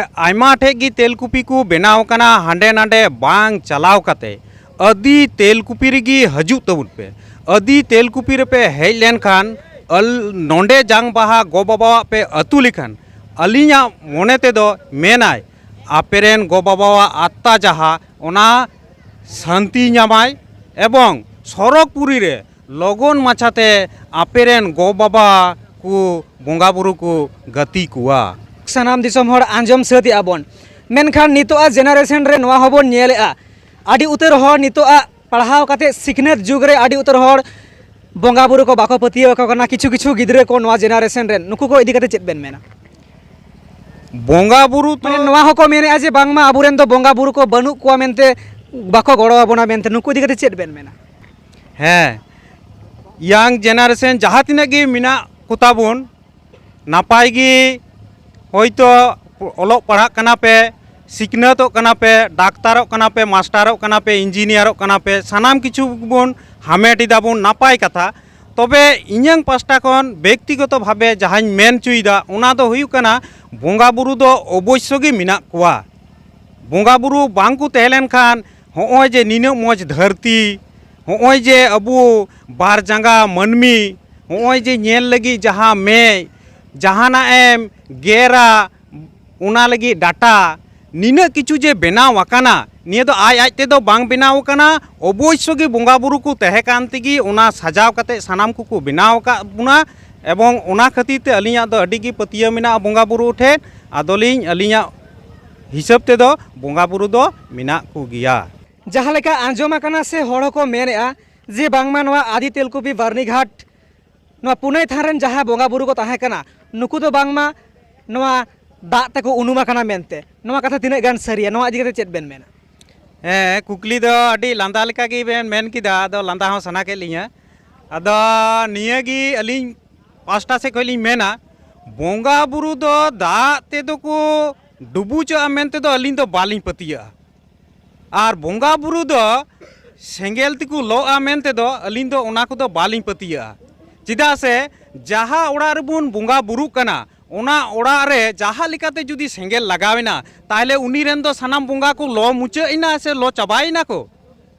ᱟᱭᱢᱟ ᱴᱷᱮᱡ ᱜᱮ ᱛᱮᱞᱠᱩᱯᱤ ᱠᱚ ᱵᱮᱱᱟᱣ ᱠᱟᱱᱟ, ᱦᱟᱸᱰᱮ ᱱᱟᱰᱮ ᱵᱟᱝ ᱪᱟᱞᱟᱣ ᱠᱟᱛᱮ ᱟᱹᱫᱤ ᱛᱮᱞᱠᱩᱯᱤ ᱨᱮᱜᱮ ᱦᱤᱡᱩᱜ ᱛᱟᱵᱚᱱ ᱯᱮ᱾ ᱟᱹᱫᱤ ᱛᱮᱞᱠᱩᱯᱤ ᱨᱮᱯᱮ ᱦᱮᱡ ᱞᱮᱱᱠᱷᱟᱱ ᱟᱞ-, ᱱᱚᱰᱮ ᱡᱟᱝ ᱵᱟᱦᱟ ᱜᱚ ᱵᱟᱵᱟᱣᱟᱜ ᱯᱮ ᱟᱹᱛᱩ ᱞᱮᱠᱷᱟᱱ, ᱟᱹᱞᱤᱧᱟᱜ ᱢᱚᱱᱮ ᱛᱮᱫᱚ ᱢᱮᱱᱟᱭ, ᱟᱯᱮᱨᱮᱱ ᱜᱚ ᱵᱟᱵᱟᱣᱟᱜ ᱟᱛᱛᱟ ᱡᱟᱦᱟᱸ, ᱚᱱᱟ ᱥᱟᱱᱛᱤ ᱧᱟᱢᱟᱭ ᱮᱵᱚᱝ ᱥᱚᱨᱚᱜᱽᱯᱩᱨᱤ ᱨᱮ ᱞᱚᱜᱚᱱ ᱢᱟᱪᱷᱟᱛᱮ ᱟᱯᱮᱨᱮᱱ ᱜᱚ ᱵᱟᱵᱟ ᱠᱚ ᱵᱚᱸᱜᱟ ᱵᱩᱨᱩ ᱠᱚ ᱜᱟᱛᱮ ᱠᱚᱣᱟ᱾ ᱥᱟᱱᱟᱢ ᱫᱤᱥᱚᱢ ᱦᱚᱲ ᱟᱸᱡᱚᱢ ᱥᱟᱹᱛ ᱮᱜᱼᱟ ᱵᱚᱱ, ᱢᱮᱱᱠᱷᱟᱱ ᱱᱤᱛᱚᱜ ᱟᱜ ᱡᱮᱱᱟᱨᱮᱥᱚᱱ ᱨᱮ ᱱᱚᱣᱟ ᱦᱚᱸᱵᱚᱱ ᱧᱮᱞᱮᱜᱼᱟ, ᱟᱹᱰᱤ ᱩᱛᱟᱹᱨ ᱦᱚᱲ ᱱᱤᱛᱚᱜ ᱟᱜ ᱯᱟᱲᱦᱟᱣ ᱠᱟᱛᱮ ᱥᱤᱠᱷᱱᱟᱹᱛ ᱡᱩᱜᱽ ᱨᱮ ᱟᱹᱰᱤ ᱩᱛᱟᱹᱨ ᱦᱚᱲ ᱵᱚᱸᱜᱟ ᱵᱩᱨᱩ ᱠᱚ ᱵᱟᱠᱚ ᱯᱟᱹᱛᱭᱟᱹᱣ ᱟᱠᱚ ᱠᱟᱱᱟ᱾ ᱠᱤᱪᱷᱩ ᱠᱤᱪᱷᱩ ᱜᱤᱫᱽᱨᱟᱹ ᱠᱚ ᱱᱚᱣᱟ ᱡᱮᱱᱟᱨᱮᱥᱚᱱ ᱨᱮᱱ, ᱱᱩᱠᱩ ᱠᱚ ᱤᱫᱤ ᱠᱟᱛᱮ ᱪᱮᱫ ᱵᱮᱱ ᱢᱮᱱᱟ? ᱵᱚᱸᱜᱟ ᱵᱩᱨᱩ ᱛᱚ ᱢᱟᱱᱮ ᱱᱚᱣᱟ ᱦᱚᱸᱠᱚ ᱢᱮᱱᱮᱜᱼᱟ ᱡᱮ ᱵᱟᱝᱢᱟ ᱟᱵᱚᱨᱮᱱ ᱫᱚ ᱵᱚᱸᱜᱟ ᱵᱩᱨᱩ ᱠᱚ ᱵᱟᱹᱱᱩᱜ ᱠᱚᱣᱟ ᱢᱮᱱᱛᱮ, ᱵᱟᱠᱚ ᱜᱚᱲᱚ ᱟᱵᱚᱱᱟ ᱢᱮᱱᱛᱮ, ᱱᱩᱠᱩ ᱤᱫᱤ ᱠᱟᱛᱮ ᱪᱮᱫ ᱵᱮᱱ ᱢᱮᱱᱟ? ᱦᱮᱸ, ᱤᱭᱟᱝ ᱡᱮᱱᱟᱨᱮᱥᱚᱱ ᱡᱟᱦᱟᱸ ᱛᱤᱱᱟᱹᱜ ᱜᱮ ᱢᱮᱱᱟᱜ ᱠᱚᱛᱟ ᱵᱚᱱ, ᱱᱟᱯᱟᱭ ᱜᱮ ᱦᱚᱭᱛᱳ ᱚᱞᱚᱜ ᱯᱟᱲᱦᱟᱜ ᱠᱟᱱᱟ ᱯᱮ, ᱥᱤᱠᱷᱱᱟᱹᱛᱚᱜ ᱠᱟᱱᱟ ᱯᱮ, ᱰᱟᱠᱛᱟᱨᱚᱜ ᱠᱟᱱᱟ ᱯᱮ, ᱢᱟᱥᱴᱟᱨᱚᱜ ᱠᱟᱱᱟ ᱯᱮ, ᱤᱧᱡᱤᱱᱤᱭᱟᱨᱚᱜ ᱠᱟᱱᱟ ᱯᱮ, ᱥᱟᱱᱟᱢ ᱠᱤᱪᱷᱩ ᱵᱚᱱ ᱦᱟᱢᱮᱴ ᱮᱫᱟ ᱵᱚᱱ, ᱱᱟᱯᱟᱭ ᱠᱟᱛᱷᱟ᱾ ᱛᱚᱵᱮ ᱤᱧᱟᱹᱝ ᱯᱟᱥᱴᱟ ᱠᱷᱚᱱ ᱵᱮᱠᱛᱤᱜᱚᱛᱚ ᱵᱷᱟᱵᱮ ᱡᱟᱦᱟᱸᱧ ᱢᱮᱱ ᱦᱚᱪᱚᱭᱮᱫᱟ, ᱚᱱᱟ ᱫᱚ ᱦᱩᱭᱩᱜ ᱠᱟᱱᱟ, ᱵᱚᱸᱜᱟ ᱵᱩᱨᱩ ᱫᱚ ᱚᱵᱚᱥᱥᱚ ᱜᱮ ᱢᱮᱱᱟᱜ ᱠᱚᱣᱟ᱾ ᱵᱚᱸᱜᱟ ᱵᱩᱨᱩ ᱵᱟᱝ ᱠᱚ ᱛᱟᱦᱮᱸ ᱞᱮᱱᱠᱷᱟᱱ ᱦᱚᱸᱜᱼᱚᱭ ᱡᱮ ᱱᱤᱱᱟᱹᱜ ᱢᱚᱡᱽ ᱫᱷᱟᱹᱨᱛᱤ, ᱦᱚᱸᱜᱼᱚᱭ ᱡᱮ ᱟᱵᱚ ᱵᱟᱨ ᱡᱟᱸᱜᱟ ᱢᱟᱹᱱᱢᱤ, ᱦᱚᱸᱜᱼᱚᱭ ᱡᱮ ᱧᱮᱞ ᱞᱟᱹᱜᱤᱫ ᱡᱟᱦᱟᱸ ᱢᱮᱫ, ᱡᱟᱦᱟᱱᱟᱜ ᱮᱢ ᱜᱮᱨᱟ, ᱚᱱᱟ ᱞᱟᱹᱜᱤᱫ ᱰᱟᱴᱟ, ᱱᱤᱱᱟᱹᱜ ᱠᱤᱪᱷᱩ ᱡᱮ ᱵᱮᱱᱟᱣ ᱟᱠᱟᱱᱟ, ᱱᱤᱭᱟᱹ ᱫᱚ ᱟᱡ ᱟᱡ ᱛᱮᱫᱚ ᱵᱟᱝ ᱵᱮᱱᱟᱣ ᱟᱠᱟᱱᱟ᱾ ᱚᱵᱚᱥᱥᱚ ᱜᱮ ᱵᱚᱸᱜᱟ ᱵᱩᱨᱩ ᱠᱚ ᱛᱟᱦᱮᱸ ᱠᱟᱱ ᱛᱮᱜᱮ ᱚᱱᱟ ᱥᱟᱡᱟᱣ ᱠᱟᱛᱮ ᱥᱟᱱᱟᱢ ᱠᱚᱠᱚ ᱵᱮᱱᱟᱣ ᱟᱠᱟᱫ ᱵᱚᱱᱟ᱾ ᱮᱵᱚᱝ ᱚᱱᱟ ᱠᱷᱟᱹᱛᱤᱨ ᱛᱮ ᱟᱹᱞᱤᱧᱟᱜ ᱫᱚ ᱟᱹᱰᱤ ᱜᱮ ᱯᱟᱹᱛᱭᱟᱹᱣ ᱢᱮᱱᱟᱜᱼᱟ ᱵᱚᱸᱜᱟ ᱵᱩᱨᱩ ᱴᱷᱮᱱ᱾ ᱟᱫᱚᱞᱤᱧ, ᱟᱹᱞᱤᱧᱟᱜ ᱦᱤᱥᱟᱹᱵ ᱛᱮᱫᱚ ᱵᱚᱸᱜᱟ ᱵᱩᱨᱩ ᱫᱚ ᱢᱮᱱᱟᱜ ᱠᱚᱜᱮᱭᱟ᱾ ᱡᱟᱦᱟᱸ ᱞᱮᱠᱟ ᱟᱸᱡᱚᱢ ᱟᱠᱟᱱᱟ ᱥᱮ ᱦᱚᱲ ᱦᱚᱸᱠᱚ ᱢᱮᱱᱮᱫᱼᱟ ᱡᱮ ᱵᱟᱝᱢᱟ ᱱᱚᱣᱟ ᱟᱫᱤ ᱛᱮᱞᱠᱩᱯᱤ ᱵᱟᱨᱱᱤᱜᱷᱟᱴ, ᱱᱚᱣᱟ ᱯᱩᱱᱟᱹᱭ ᱛᱷᱟᱱ ᱨᱮᱱ ᱡᱟᱦᱟᱸ ᱵᱚᱸᱜᱟ ᱵᱩᱨᱩ ᱠᱚ ᱛᱟᱦᱮᱸ ᱠᱟᱱᱟ, ᱱᱩᱠᱩ ᱫᱚ ᱵᱟᱝᱢᱟ ᱱᱚᱣᱟ ᱫᱟᱜ ᱛᱮᱠᱚ ᱩᱱᱩᱢ ᱟᱠᱟᱱᱟ ᱢᱮᱱᱛᱮ, ᱱᱚᱣᱟ ᱠᱟᱛᱷᱟ ᱛᱤᱱᱟᱹᱜ ᱜᱟᱱ ᱥᱟᱹᱨᱤᱭᱟ, ᱱᱚᱣᱟ ᱤᱫᱤ ᱠᱟᱛᱮ ᱪᱮᱫ ᱵᱮᱱ ᱢᱮᱱᱟ? ᱦᱮᱸ, ᱠᱩᱠᱞᱤ ᱫᱚ ᱟᱹᱰᱤ ᱞᱟᱸᱫᱟ ᱞᱮᱠᱟ ᱜᱮ ᱵᱮᱱ ᱢᱮᱱ ᱠᱮᱫᱟ, ᱟᱫᱚ ᱞᱟᱸᱫᱟ ᱦᱚᱸ ᱥᱟᱱᱟ ᱠᱮᱫ ᱞᱤᱧᱟᱹ᱾ ᱟᱫᱚ ᱱᱤᱭᱟᱹ ᱜᱮ ᱟᱹᱞᱤᱧ ᱯᱟᱥᱴᱟ ᱥᱮᱫ ᱠᱷᱚᱱ ᱞᱤᱧ ᱢᱮᱱᱟ, ᱵᱚᱸᱜᱟ ᱵᱩᱨᱩ ᱫᱚ ᱫᱟᱜ ᱛᱮᱫᱚ ᱠᱚ ᱰᱩᱵᱩᱡᱚᱜᱼᱟ ᱢᱮᱱᱛᱮ ᱫᱚ ᱟᱹᱞᱤᱧ ᱫᱚ ᱵᱟᱹᱞᱤᱧ ᱯᱟᱹᱛᱭᱟᱹᱜᱼᱟ᱾ ᱟᱨ ᱵᱚᱸᱜᱟ ᱵᱩᱨᱩ ᱫᱚ ᱥᱮᱸᱜᱮᱞ ᱛᱮᱠᱚ ᱞᱚᱜᱼᱟ ᱢᱮᱱᱛᱮ ᱫᱚ ᱟᱹᱞᱤᱧ ᱫᱚ ᱚᱱᱟ ᱠᱚᱫᱚ ᱵᱟᱹᱞᱤᱧ ᱯᱟᱹᱛᱭᱟᱹᱜᱼᱟ᱾ ᱪᱮᱫᱟᱜ ᱥᱮ ᱡᱟᱦᱟᱸ ᱚᱲᱟᱜ ᱨᱮᱵᱚᱱ ᱵᱚᱸᱜᱟ ᱵᱩᱨᱩᱜ ᱠᱟᱱᱟ, ᱚᱱᱟ ᱚᱲᱟᱜ ᱨᱮ ᱡᱟᱦᱟᱸ ᱞᱮᱠᱟᱛᱮ ᱡᱩᱫᱤ ᱥᱮᱸᱜᱮᱞ ᱞᱟᱜᱟᱣ ᱮᱱᱟ, ᱛᱟᱦᱚᱞᱮ ᱩᱱᱤ ᱨᱮᱱ ᱫᱚ ᱥᱟᱱᱟᱢ ᱵᱚᱸᱜᱟ ᱠᱚ ᱞᱚ ᱢᱩᱪᱟᱹᱫ ᱮᱱᱟ ᱥᱮ ᱞᱚ ᱪᱟᱵᱟᱭᱮᱱᱟ ᱠᱚ?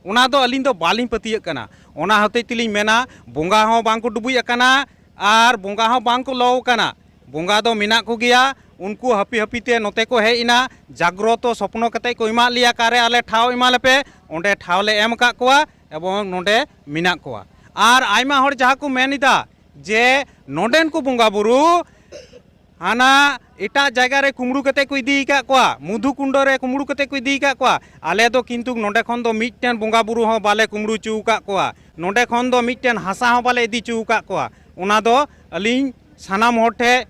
ᱚᱱᱟ ᱫᱚ ᱟᱹᱞᱤᱧ ᱫᱚ ᱵᱟᱹᱞᱤᱧ ᱯᱟᱹᱛᱭᱟᱹᱜ ᱠᱟᱱᱟ᱾ ᱚᱱᱟ ᱦᱚᱛᱮᱡ ᱛᱮᱞᱤᱧ ᱢᱮᱱᱟ, ᱵᱚᱸᱜᱟ ᱦᱚᱸ ᱵᱟᱝ ᱠᱚ ᱰᱩᱵᱩᱡ ᱟᱠᱟᱱᱟ ᱟᱨ ᱵᱚᱸᱜᱟ ᱦᱚᱸ ᱵᱟᱝ ᱠᱚ ᱞᱚ ᱟᱠᱟᱱᱟ᱾ ᱵᱚᱸᱜᱟ ᱫᱚ ᱢᱮᱱᱟᱜ ᱠᱚᱜᱮᱭᱟ᱾ ᱩᱱᱠᱩ ᱦᱟᱹᱯᱤ ᱦᱟᱹᱯᱤ ᱛᱮ ᱱᱚᱛᱮ ᱠᱚ ᱦᱮᱡ ᱮᱱᱟ, ᱡᱟᱜᱽᱨᱚᱛᱚ ᱥᱚᱯᱱᱚ ᱠᱟᱛᱮ ᱠᱚ ᱮᱢᱟᱜ ᱞᱮᱭᱟ, ᱚᱠᱟᱨᱮ ᱟᱞᱮ ᱴᱷᱟᱶ ᱮᱢᱟ ᱞᱮᱯᱮ, ᱚᱸᱰᱮ ᱴᱷᱟᱶ ᱞᱮ ᱮᱢ ᱟᱠᱟᱫ ᱠᱚᱣᱟ ᱮᱵᱚᱝ ᱱᱚᱸᱰᱮ ᱢᱮᱱᱟᱜ ᱠᱚᱣᱟ᱾ ᱟᱨ ᱟᱭᱢᱟ ᱦᱚᱲ ᱡᱟᱦᱟᱸ ᱠᱚ ᱢᱮᱱ ᱮᱫᱟ ᱡᱮ ᱱᱚᱸᱰᱮᱱ ᱠᱚ ᱵᱚᱸᱜᱟ ᱵᱩᱨᱩ ᱦᱟᱱᱟ ᱮᱴᱟᱜ ᱡᱟᱭᱜᱟ ᱨᱮ ᱠᱩᱢᱵᱽᱲᱩ ᱠᱟᱛᱮ ᱠᱚ ᱤᱫᱤ ᱟᱠᱟᱫ ᱠᱚᱣᱟ, ᱢᱚᱫᱷᱩᱠᱩᱱᱰᱚ ᱨᱮ ᱠᱩᱢᱵᱽᱲᱩ ᱠᱟᱛᱮ ᱠᱚ ᱤᱫᱤ ᱟᱠᱟᱫ ᱠᱚᱣᱟ᱾ ᱟᱞᱮ ᱫᱚ ᱠᱤᱱᱛᱩ ᱱᱚᱸᱰᱮ ᱠᱷᱚᱱ ᱫᱚ ᱢᱤᱫᱴᱮᱱ ᱵᱚᱸᱜᱟ ᱵᱩᱨᱩ ᱦᱚᱸ ᱵᱟᱞᱮ ᱠᱩᱢᱵᱽᱲᱩ ᱦᱚᱪᱚ ᱟᱠᱟᱫ ᱠᱚᱣᱟ, ᱱᱚᱸᱰᱮ ᱠᱷᱚᱱ ᱫᱚ ᱢᱤᱫᱴᱮᱱ ᱦᱟᱥᱟ ᱦᱚᱸ ᱵᱟᱞᱮ ᱤᱫᱤ ᱦᱚᱪᱚ ᱟᱠᱟᱫ ᱠᱚᱣᱟ᱾ ᱚᱱᱟ ᱫᱚ ᱟᱹᱞᱤᱧ ᱥᱟᱱᱟᱢ ᱦᱚᱲ ᱴᱷᱮᱱ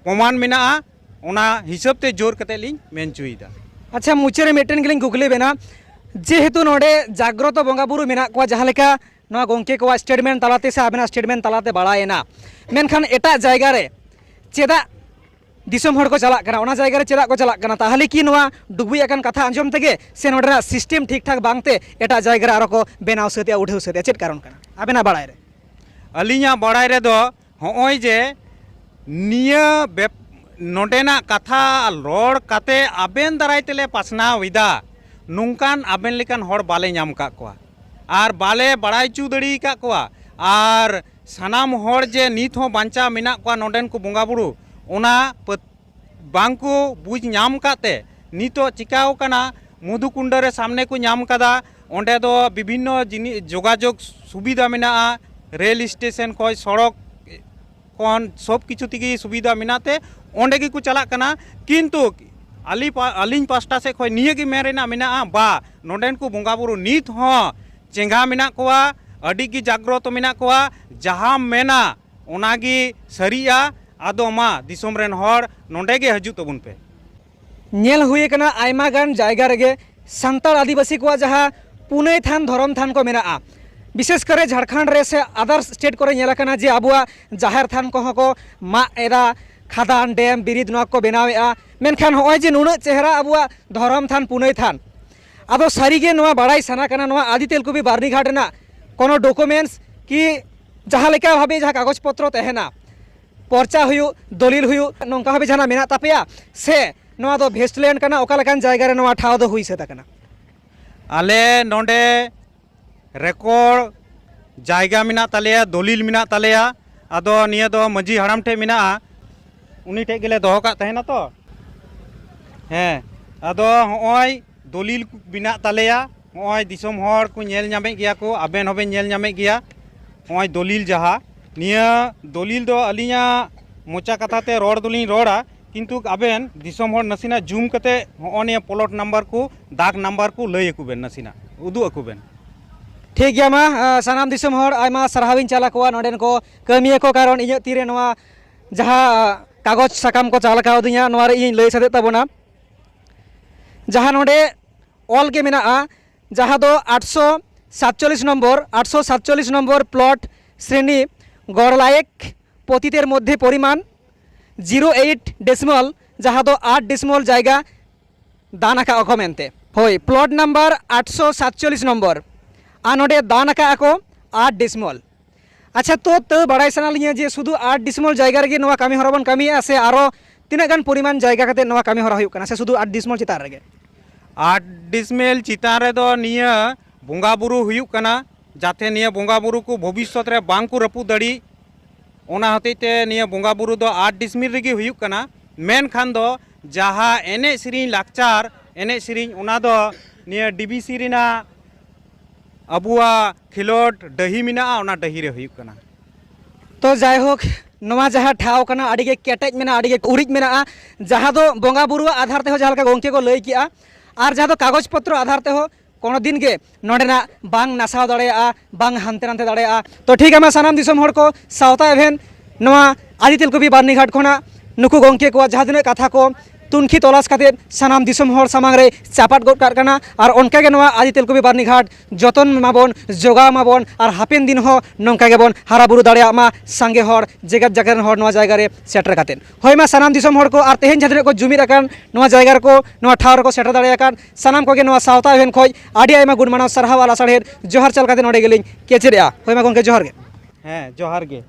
ᱯᱨᱚᱢᱟᱱ ᱢᱮᱱᱟᱜᱼᱟ, ᱚᱱᱟ ᱦᱤᱥᱟᱹᱵ ᱛᱮ ᱡᱳᱨ ᱠᱟᱛᱮ ᱞᱤᱧ ᱢᱮᱱ ᱦᱚᱪᱚᱭᱮᱫᱟ᱾ ᱟᱪᱪᱷᱟ, ᱢᱩᱪᱟᱹᱫ ᱨᱮ ᱢᱤᱫᱴᱮᱱ ᱜᱮᱞᱤᱧ ᱠᱩᱠᱞᱤ ᱵᱮᱱᱟ, ᱡᱮᱦᱮᱛᱩ ᱱᱚᱰᱮ ᱡᱟᱜᱽᱨᱚᱛᱚ ᱵᱚᱸᱜᱟ ᱵᱩᱨᱩ ᱢᱮᱱᱟᱜ ᱠᱚᱣᱟ, ᱡᱟᱦᱟᱸ ᱞᱮᱠᱟ ᱱᱚᱣᱟ ᱜᱚᱢᱠᱮ ᱠᱚᱣᱟᱜ ᱥᱴᱮᱴᱢᱮᱱᱴ ᱛᱟᱞᱟᱛᱮ ᱥᱮ ᱟᱵᱮᱱᱟᱜ ᱥᱴᱮᱴᱢᱮᱱᱴ ᱛᱟᱞᱟᱛᱮ ᱵᱟᱲᱟᱭᱮᱱᱟ, ᱢᱮᱱᱠᱷᱟᱱ ᱮᱴᱟᱜ ᱡᱟᱭᱜᱟ ᱨᱮ ᱪᱮᱫᱟᱜ ᱫᱤᱥᱚᱢ ᱦᱚᱲ ᱠᱚ ᱪᱟᱞᱟᱜ ᱠᱟᱱᱟ, ᱚᱱᱟ ᱡᱟᱭᱜᱟ ᱨᱮ ᱪᱮᱫᱟᱜ ᱠᱚ ᱪᱟᱞᱟᱜ ᱠᱟᱱᱟ? ᱛᱟᱦᱚᱞᱮ ᱠᱤ ᱱᱚᱣᱟ ᱰᱩᱵᱩᱡ ᱟᱠᱟᱱ ᱠᱟᱛᱷᱟ ᱟᱸᱡᱚᱢ ᱛᱮᱜᱮ ᱥᱮ ᱱᱚᱰᱮᱱᱟᱜ ᱥᱤᱥᱴᱮᱢ ᱴᱷᱤᱠ ᱴᱷᱟᱠ ᱵᱟᱝᱛᱮ ᱮᱴᱟᱜ ᱡᱟᱭᱜᱟ ᱨᱮ ᱟᱨᱚ ᱠᱚ ᱵᱮᱱᱟᱣ ᱥᱟᱹᱛᱮᱜᱼᱟ, ᱩᱰᱷᱟᱹᱣ ᱥᱟᱹᱛᱮᱜᱼᱟ? ᱪᱮᱫ ᱠᱟᱨᱚᱱ ᱠᱟᱱᱟ ᱟᱵᱮᱱᱟᱜ ᱵᱟᱲᱟᱭ ᱨᱮ? ᱟᱹᱞᱤᱧᱟᱜ ᱵᱟᱲᱟᱭ ᱨᱮᱫᱚ ᱦᱚᱸᱜᱼᱚᱭ ᱡᱮ ᱱᱤᱭᱟᱹ ᱵᱮᱯ-, ᱱᱚᱰᱮᱱᱟᱜ ᱠᱟᱛᱷᱟ ᱨᱚᱲ ᱠᱟᱛᱮ ᱟᱵᱮᱱ ᱫᱟᱨᱟᱭ ᱛᱮᱞᱮ ᱯᱟᱥᱱᱟᱣ ᱮᱫᱟ, ᱱᱚᱝᱠᱟᱱ ᱟᱵᱮᱱ ᱞᱮᱠᱟᱱ ᱦᱚᱲ ᱵᱟᱞᱮ ᱧᱟᱢ ᱟᱠᱟᱫ ᱠᱚᱣᱟ᱾ ᱟᱨ ᱵᱟᱞᱮ ᱵᱟᱲᱟᱭ ᱦᱚᱪᱚ ᱫᱟᱲᱮ ᱟᱠᱟᱫ ᱠᱚᱣᱟ᱾ ᱟᱨ ᱥᱟᱱᱟᱢ ᱦᱚᱲ ᱡᱮ ᱱᱤᱛ ᱦᱚᱸ ᱵᱟᱧᱪᱟᱣ ᱢᱮᱱᱟᱜ ᱠᱚᱣᱟ ᱱᱚᱰᱮᱱ ᱠᱚ ᱵᱚᱸᱜᱟ ᱵᱩᱨᱩ, ᱚᱱᱟ ᱯᱟᱹᱛ-, ᱵᱟᱝ ᱠᱚ ᱵᱩᱡᱽ ᱧᱟᱢ ᱟᱠᱟᱫ ᱛᱮ ᱱᱤᱛᱚᱜ ᱪᱤᱠᱟᱹᱣ ᱠᱟᱱᱟ, ᱢᱚᱫᱷᱩᱠᱩᱱᱰᱟ ᱨᱮ ᱥᱟᱢᱱᱮ ᱠᱚ ᱧᱟᱢ ᱠᱟᱫᱟ, ᱚᱸᱰᱮ ᱫᱚ ᱵᱤᱵᱷᱤᱱᱱᱚ ᱡᱤᱱᱤ ᱡᱳᱜᱟᱡᱳᱜᱽ ᱥᱩᱵᱤᱫᱷᱟ ᱢᱮᱱᱟᱜᱼᱟ, ᱨᱮᱞ ᱥᱴᱮᱥᱚᱱ ᱠᱷᱚᱱ, ᱥᱚᱲᱚᱠ ᱠᱷᱚᱱ, ᱥᱚᱵ ᱠᱤᱪᱷᱩ ᱛᱮᱜᱮ ᱥᱩᱵᱤᱫᱷᱟ ᱢᱮᱱᱟᱜ ᱛᱮ ᱚᱸᱰᱮ ᱜᱮᱠᱚ ᱪᱟᱞᱟᱜ ᱠᱟᱱᱟ᱾ ᱠᱤᱱᱛᱩ ᱟᱹᱞᱤᱧ ᱯᱟ- ᱟᱹᱞᱤᱧ ᱯᱟᱥᱴᱟ ᱥᱮᱫ ᱠᱷᱚᱱ ᱱᱤᱭᱟᱹ ᱜᱮ ᱢᱮᱱ ᱨᱮᱱᱟᱜ ᱢᱮᱱᱟᱜᱼᱟ, ᱵᱟ, ᱱᱚᱸᱰᱮᱱ ᱠᱚ ᱵᱚᱸᱜᱟ ᱵᱩᱨᱩ ᱱᱤᱛ ᱦᱚᱸ ᱪᱮᱸᱜᱷᱟ ᱢᱮᱱᱟᱜ ᱠᱚᱣᱟ, ᱟᱹᱰᱤ ᱜᱮ ᱡᱟᱜᱽᱨᱚᱛᱚ ᱢᱮᱱᱟᱜ ᱠᱚᱣᱟ᱾ ᱡᱟᱦᱟᱸᱢ ᱢᱮᱱᱟ ᱚᱱᱟ ᱜᱮ ᱥᱟᱹᱨᱤᱜᱼᱟ᱾ ᱟᱫᱚ ᱢᱟ, ᱫᱤᱥᱚᱢ ᱨᱮᱱ ᱦᱚᱲ, ᱱᱚᱸᱰᱮ ᱜᱮ ᱦᱤᱡᱩᱜ ᱛᱟᱵᱚᱱ ᱯᱮ᱾ ᱧᱮᱞ ᱦᱩᱭ ᱟᱠᱟᱱᱟ ᱟᱭᱢᱟ ᱜᱟᱱ ᱡᱟᱭᱜᱟ ᱨᱮᱜᱮ ᱥᱟᱱᱛᱟᱲ ᱟᱹᱫᱤᱵᱟᱹᱥᱤ ᱠᱚᱣᱟᱜ ᱡᱟᱦᱟᱸ ᱯᱩᱱᱟᱹᱭ ᱛᱷᱟᱱ, ᱫᱷᱚᱨᱚᱢ ᱛᱷᱟᱱ ᱠᱚ ᱢᱮᱱᱟᱜᱼᱟ, ᱵᱤᱥᱮᱥ ᱠᱚᱨᱮ ᱡᱷᱟᱲᱠᱷᱚᱸᱰ ᱨᱮ ᱥᱮ other state ᱠᱚᱨᱮ ᱧᱮᱞ ᱟᱠᱟᱱᱟ ᱡᱮ ᱟᱵᱚᱣᱟᱜ ᱡᱟᱦᱮᱨ ᱛᱷᱟᱱ ᱠᱚᱦᱚᱸ ᱠᱚ ᱢᱟᱜ ᱮᱫᱟ, ᱠᱷᱟᱫᱟᱱ, ᱰᱮᱢ, ᱵᱤᱨᱤᱫ ᱱᱚᱣᱟ ᱠᱚ ᱵᱮᱱᱟᱣᱮᱫᱼᱟ᱾ ᱢᱮᱱᱠᱷᱟᱱ ᱱᱚᱜᱼᱚᱭ ᱡᱮ ᱱᱩᱱᱟᱹᱜ ᱪᱮᱦᱨᱟ ᱟᱵᱚᱣᱟᱜ ᱫᱷᱚᱨᱚᱢ ᱛᱷᱟᱱ, ᱯᱩᱱᱟᱹᱭ ᱛᱷᱟᱱ, ᱟᱫᱚ ᱥᱟᱹᱨᱤᱜᱮ ᱱᱚᱣᱟ ᱵᱟᱲᱟᱭ ᱥᱟᱱᱟ ᱠᱟᱱᱟ, ᱱᱚᱣᱟ ᱟᱫᱤ ᱛᱮᱞᱠᱩᱯᱤ ᱵᱟᱨᱱᱤᱜᱷᱟᱴ ᱨᱮᱱᱟᱜ ᱠᱳᱱᱳ documents ᱠᱤ ᱡᱟᱦᱟᱸ ᱞᱮᱠᱟ ᱵᱷᱟᱵᱮ ᱡᱟᱦᱟᱸ ᱠᱟᱜᱚᱡᱽ ᱯᱚᱛᱨᱚ ᱛᱟᱦᱮᱱᱟ, ᱯᱚᱨᱪᱟ ᱦᱩᱭᱩᱜ, ᱫᱚᱞᱤᱞ ᱦᱩᱭᱩᱜ, ᱱᱚᱝᱠᱟ ᱵᱷᱟᱵᱮ ᱡᱟᱦᱟᱱᱟᱜ ᱢᱮᱱᱟᱜ ᱛᱟᱯᱮᱭᱟ ᱥᱮ ᱱᱚᱣᱟ ᱫᱚ wasteland ᱠᱟᱱᱟ? ᱚᱠᱟ ᱞᱮᱠᱟᱱ ᱡᱟᱭᱜᱟ ᱨᱮ ᱱᱚᱣᱟ ᱴᱷᱟᱶ ᱫᱚ ᱦᱩᱭ ᱥᱟᱹᱛ ᱟᱠᱟᱱᱟ? ᱟᱞᱮ ᱱᱚᱰᱮ record ᱡᱟᱭᱜᱟ ᱢᱮᱱᱟᱜ ᱛᱟᱞᱮᱭᱟ, ᱫᱚᱞᱤᱞ ᱢᱮᱱᱟᱜ ᱛᱟᱞᱮᱭᱟ᱾ ᱟᱫᱚ ᱱᱤᱭᱟᱹ ᱫᱚ ᱢᱟᱹᱡᱷᱤ ᱦᱟᱲᱟᱢ ᱴᱷᱮᱡ ᱢᱮᱱᱟᱜᱼᱟ, ᱩᱱᱤ ᱴᱷᱮᱡ ᱜᱮᱞᱮ ᱫᱚᱦᱚ ᱠᱟᱜ ᱛᱟᱦᱮᱱᱟ ᱛᱚ᱾ ᱦᱮᱸ, ᱟᱫᱚ ᱦᱚᱸᱜᱼᱚᱭ ᱫᱚᱞᱤᱞ ᱢᱮᱱᱟᱜ ᱛᱟᱞᱮᱭᱟ, ᱦᱚᱸᱜᱼᱚᱭ ᱫᱤᱥᱚᱢ ᱦᱚᱲ ᱠᱚ ᱧᱮᱞ ᱧᱟᱢᱮᱫ ᱜᱮᱭᱟ ᱠᱚ, ᱟᱵᱮᱱ ᱦᱚᱸᱵᱮᱱ ᱧᱮᱞ ᱧᱟᱢᱮᱫ ᱜᱮᱭᱟ᱾ ᱦᱚᱸᱜᱼᱚᱭ ᱫᱚᱞᱤᱞ ᱡᱟᱦᱟᱸ, ᱱᱤᱭᱟᱹ ᱫᱚᱞᱤᱞ ᱫᱚ ᱟᱹᱞᱤᱧᱟᱜ ᱢᱚᱪᱟ ᱠᱟᱛᱷᱟ ᱛᱮ ᱨᱚᱲ ᱫᱚᱞᱤᱧ ᱨᱚᱲᱟ, ᱠᱤᱱᱛᱩ ᱟᱵᱮᱱ ᱫᱤᱥᱚᱢ ᱦᱚᱲ ᱱᱟᱥᱮᱱᱟᱜ zoom ᱠᱟᱛᱮ ᱦᱚᱸᱜᱼᱚ ᱱᱤᱭᱟᱹ plot number ᱠᱚ, ᱫᱟᱜᱽ number ᱠᱚ ᱞᱟᱹᱭ ᱟᱠᱚ ᱵᱮᱱ, ᱱᱟᱥᱮᱱᱟᱜ ᱩᱫᱩᱜ ᱟᱠᱚ ᱵᱮᱱ᱾ ᱴᱷᱤᱠ ᱜᱮᱭᱟ, ᱢᱟ, ᱟ, ᱥᱟᱱᱟᱢ ᱫᱤᱥᱚᱢ ᱦᱚᱲ ᱟᱭᱢᱟ ᱥᱟᱨᱦᱟᱣ ᱤᱧ ᱪᱟᱞ ᱟᱠᱚᱣᱟ, ᱱᱚᱰᱮᱱ ᱠᱚ ᱠᱟᱹᱢᱤᱭᱟᱹ ᱠᱚ, ᱠᱟᱨᱚᱱ ᱤᱧᱟᱹᱜ ᱛᱤᱨᱮ ᱱᱚᱣᱟ ᱡᱟᱦᱟᱸ, ᱟ, ᱠᱟᱜᱚᱡᱽ ᱥᱟᱠᱟᱢ ᱠᱚ ᱪᱟᱞ ᱠᱟᱣᱫᱤᱧᱟ, ᱱᱚᱣᱟ ᱨᱮ ᱤᱧ ᱞᱟᱹᱭ ᱥᱟᱹᱛᱮᱫ ᱛᱟᱵᱚᱱᱟ᱾ ᱡᱟᱦᱟᱸ ᱱᱚᱰᱮ ᱚᱞ ᱜᱮ ᱢᱮᱱᱟᱜᱼᱟ, ᱡᱟᱦᱟᱸ ᱫᱚ ᱟᱴᱥᱚ ᱥᱟᱛᱪᱚᱞᱞᱤᱥ ᱱᱚᱢᱵᱚᱨ, ᱟᱴᱥᱚ ᱥᱟᱛᱪᱚᱞᱞᱤᱥ ᱱᱚᱢᱵᱚᱨ plot ᱥᱨᱮᱱᱤ ᱜᱚᱲ ᱞᱟᱭᱮᱠ ᱯᱚᱛᱤᱛᱮᱨ ᱢᱚᱫᱽᱫᱷᱮ ᱯᱚᱨᱤᱢᱟᱱ zero eight decimal, ᱡᱟᱦᱟᱸ ᱫᱚ ᱟᱴ decimal ᱡᱟᱭᱜᱟ ᱫᱟᱱ ᱟᱠᱟᱫ ᱠᱚ ᱢᱮᱱᱛᱮ᱾ ᱦᱳᱭ, plot number ᱟᱴᱥᱚ ᱥᱟᱛᱪᱚᱞᱞᱤᱥ ᱱᱚᱢᱵᱚᱨ, ᱟᱨ ᱱᱚᱰᱮ ᱫᱟᱱ ᱟᱠᱟᱫ ᱠᱚ ᱟᱴ decimal᱾ ᱟᱪᱪᱷᱟ, ᱛᱚ ᱛᱟᱹᱣ ᱵᱟᱲᱟᱭ ᱥᱟᱱᱟ ᱞᱤᱧᱟ ᱡᱮ ᱥᱩᱫᱷᱩ ᱟᱴ decimal ᱡᱟᱭᱜᱟ ᱨᱮᱜᱮ ᱱᱚᱣᱟ ᱠᱟᱹᱢᱤ ᱦᱚᱨᱟ ᱵᱚᱱ ᱠᱟᱹᱢᱤᱭᱮᱫᱼᱟ ᱥᱮ ᱟᱨᱚ ᱛᱤᱱᱟᱹᱜ ᱜᱟᱱ ᱯᱚᱨᱤᱢᱟᱱ ᱡᱟᱭᱜᱟ ᱠᱟᱛᱮ ᱱᱚᱣᱟ ᱠᱟᱹᱢᱤ ᱦᱚᱨᱟ ᱦᱩᱭᱩᱜ ᱠᱟᱱᱟ, ᱥᱮ ᱥᱩᱫᱷᱩ ᱟᱴ decimal ᱪᱮᱛᱟᱱ ᱨᱮᱜᱮ? ᱟᱴ decimal ᱪᱮᱛᱟᱱ ᱨᱮᱫᱚ ᱱᱤᱭᱟᱹ ᱵᱚᱸᱜᱟ ᱵᱩᱨᱩ ᱦᱩᱭᱩᱜ ᱠᱟᱱᱟ, ᱡᱟᱛᱮ ᱱᱤᱭᱟᱹ ᱵᱚᱸᱜᱟ ᱵᱩᱨᱩ ᱠᱚ ᱵᱷᱚᱵᱤᱥᱥᱚᱛ ᱨᱮ ᱵᱟᱝ ᱠᱚ ᱨᱟᱹᱯᱩᱫ ᱫᱟᱲᱮᱜ, ᱚᱱᱟ ᱦᱚᱛᱮᱡ ᱛᱮ ᱱᱤᱭᱟᱹ ᱵᱚᱸᱜᱟ ᱵᱩᱨᱩ ᱫᱚ ᱟᱴ decimal ᱨᱮᱜᱮ ᱦᱩᱭᱩᱜ ᱠᱟᱱᱟ᱾ ᱢᱮᱱᱠᱷᱟᱱ ᱫᱚ ᱡᱟᱦᱟᱸ ᱮᱱᱮᱡ ᱥᱮᱨᱮᱧ ᱞᱟᱠᱪᱟᱨ ᱮᱱᱮᱡ ᱥᱮᱨᱮᱧ, ᱚᱱᱟ ᱫᱚ ᱱᱤᱭᱟᱹ ᱰᱤᱵᱤᱥᱤ ᱨᱮᱱᱟᱜ ᱟᱵᱚᱣᱟᱜ ᱠᱷᱮᱞᱳᱰ ᱰᱟᱹᱦᱤ ᱢᱮᱱᱟᱜᱼᱟ, ᱚᱱᱟ ᱰᱟᱹᱦᱤ ᱨᱮ ᱦᱩᱭᱩᱜ ᱠᱟᱱᱟ᱾ ᱛᱚ ᱡᱟᱭᱦᱳᱠ, ᱱᱚᱣᱟ ᱡᱟᱦᱟᱸ ᱴᱷᱟᱶ ᱠᱟᱱᱟ, ᱟᱹᱰᱤ ᱜᱮ ᱠᱮᱴᱮᱡ ᱢᱮᱱᱟᱜᱼᱟ, ᱟᱹᱰᱤ ᱜᱮ ᱩᱨᱤᱡ ᱢᱮᱱᱟᱜᱼᱟ, ᱡᱟᱦᱟᱸ ᱫᱚ ᱵᱚᱸᱜᱟ ᱵᱩᱨᱩᱣᱟᱜ ᱟᱫᱷᱟᱨ ᱛᱮᱦᱚᱸ, ᱡᱟᱦᱟᱸ ᱞᱮᱠᱟ ᱜᱚᱢᱠᱮ ᱠᱚ ᱞᱟᱹᱭ ᱠᱮᱜᱼᱟ, ᱟᱨ ᱡᱟᱦᱟᱸ ᱫᱚ ᱠᱟᱜᱚᱡᱽ ᱯᱚᱛᱨᱚ ᱟᱫᱷᱟᱨ ᱛᱮᱦᱚᱸ ᱠᱳᱱᱳ ᱫᱤᱱ ᱜᱮ ᱱᱚᱰᱮᱱᱟᱜ ᱵᱟᱝ ᱱᱟᱥᱟᱣ ᱫᱟᱲᱮᱭᱟᱜᱼᱟ, ᱵᱟᱝ ᱦᱟᱱᱛᱮ ᱱᱟᱛᱮ ᱫᱟᱲᱮᱭᱟᱜᱼᱟ᱾ ᱛᱚ ᱴᱷᱤᱠ ᱜᱮᱭᱟ, ᱢᱟ ᱥᱟᱱᱟᱢ ᱫᱤᱥᱚᱢ ᱦᱚᱲ ᱠᱚ, ᱥᱟᱶᱛᱟ ᱮᱵᱷᱮᱱ ᱱᱚᱣᱟ ᱟᱫᱤ ᱛᱮᱞᱠᱩᱯᱤ ᱵᱟᱨᱱᱤᱜᱷᱟᱴ ᱠᱷᱚᱱᱟᱜ ᱱᱩᱠᱩ ᱜᱚᱢᱠᱮ ᱠᱚᱣᱟᱜ ᱡᱟᱦᱟᱸ ᱛᱤᱱᱟᱹᱜ ᱠᱟᱛᱷᱟ ᱠᱚ ᱛᱩᱱᱠᱷᱤ ᱛᱚᱞᱟᱥ ᱠᱟᱛᱮᱫ ᱥᱟᱱᱟᱢ ᱫᱤᱥᱚᱢ ᱦᱚᱲ ᱥᱟᱢᱟᱝ ᱨᱮ ᱪᱟᱯᱟᱫ ᱜᱚᱫ ᱠᱟᱜ ᱠᱟᱱᱟ᱾ ᱟᱨ ᱚᱱᱠᱟᱜᱮ ᱱᱚᱣᱟ ᱟᱫᱤ ᱛᱮᱞᱠᱩᱯᱤ ᱵᱟᱨᱱᱤᱜᱷᱟᱴ ᱡᱚᱛᱚᱱ ᱢᱟᱵᱚᱱ, ᱡᱚᱜᱟᱣ ᱢᱟᱵᱚᱱ, ᱟᱨ ᱦᱟᱯᱮᱱ ᱫᱤᱱ ᱦᱚᱸ ᱱᱚᱝᱠᱟ ᱜᱮᱵᱚᱱ ᱦᱟᱨᱟ ᱵᱩᱨᱩ ᱫᱟᱲᱮᱭᱟᱜ ᱢᱟ, ᱥᱟᱸᱜᱮ ᱦᱚᱲ, ᱡᱮᱜᱮᱛ ᱡᱟᱠᱟᱛ ᱨᱮᱱ ᱦᱚᱲ ᱱᱚᱣᱟ ᱡᱟᱭᱜᱟ ᱨᱮ ᱥᱮᱴᱮᱨ ᱠᱟᱛᱮᱫ᱾ ᱦᱳᱭ ᱢᱟ, ᱥᱟᱱᱟᱢ ᱫᱤᱥᱚᱢ ᱦᱚᱲ ᱠᱚ ᱟᱨ ᱛᱮᱦᱮᱧ ᱡᱟᱦᱟᱸ ᱛᱤᱱᱟᱹᱜ ᱠᱚ ᱡᱩᱢᱤᱫ ᱟᱠᱟᱱ, ᱱᱚᱣᱟ ᱡᱟᱭᱜᱟ ᱨᱮᱠᱚ, ᱱᱚᱣᱟ ᱴᱷᱟᱶ ᱨᱮᱠᱚ ᱥᱮᱴᱮᱨ ᱫᱟᱲᱮ ᱟᱠᱟᱱ, ᱥᱟᱱᱟᱢ ᱠᱚᱜᱮ ᱱᱚᱣᱟ ᱥᱟᱶᱛᱟ ᱮᱵᱷᱮᱱ ᱠᱷᱚᱱ ᱟᱹᱰᱤ ᱟᱭᱢᱟ ᱜᱩᱱ ᱢᱟᱱᱟᱣ ᱥᱟᱨᱦᱟᱣ ᱟᱨ ᱞᱟᱥᱟᱲᱦᱮᱫ ᱡᱚᱦᱟᱨ ᱪᱟᱞ ᱠᱟᱛᱮ ᱱᱚᱰᱮ ᱜᱮᱞᱤᱧ ᱠᱮᱪᱮᱫᱮᱜᱼᱟ᱾ ᱦᱳᱭ ᱢᱟ ᱜᱚᱢᱠᱮ, ᱡᱚᱦᱟᱨ ᱜᱮ᱾ ᱦᱮᱸ, ᱡᱚᱦᱟᱨ ᱜᱮ᱾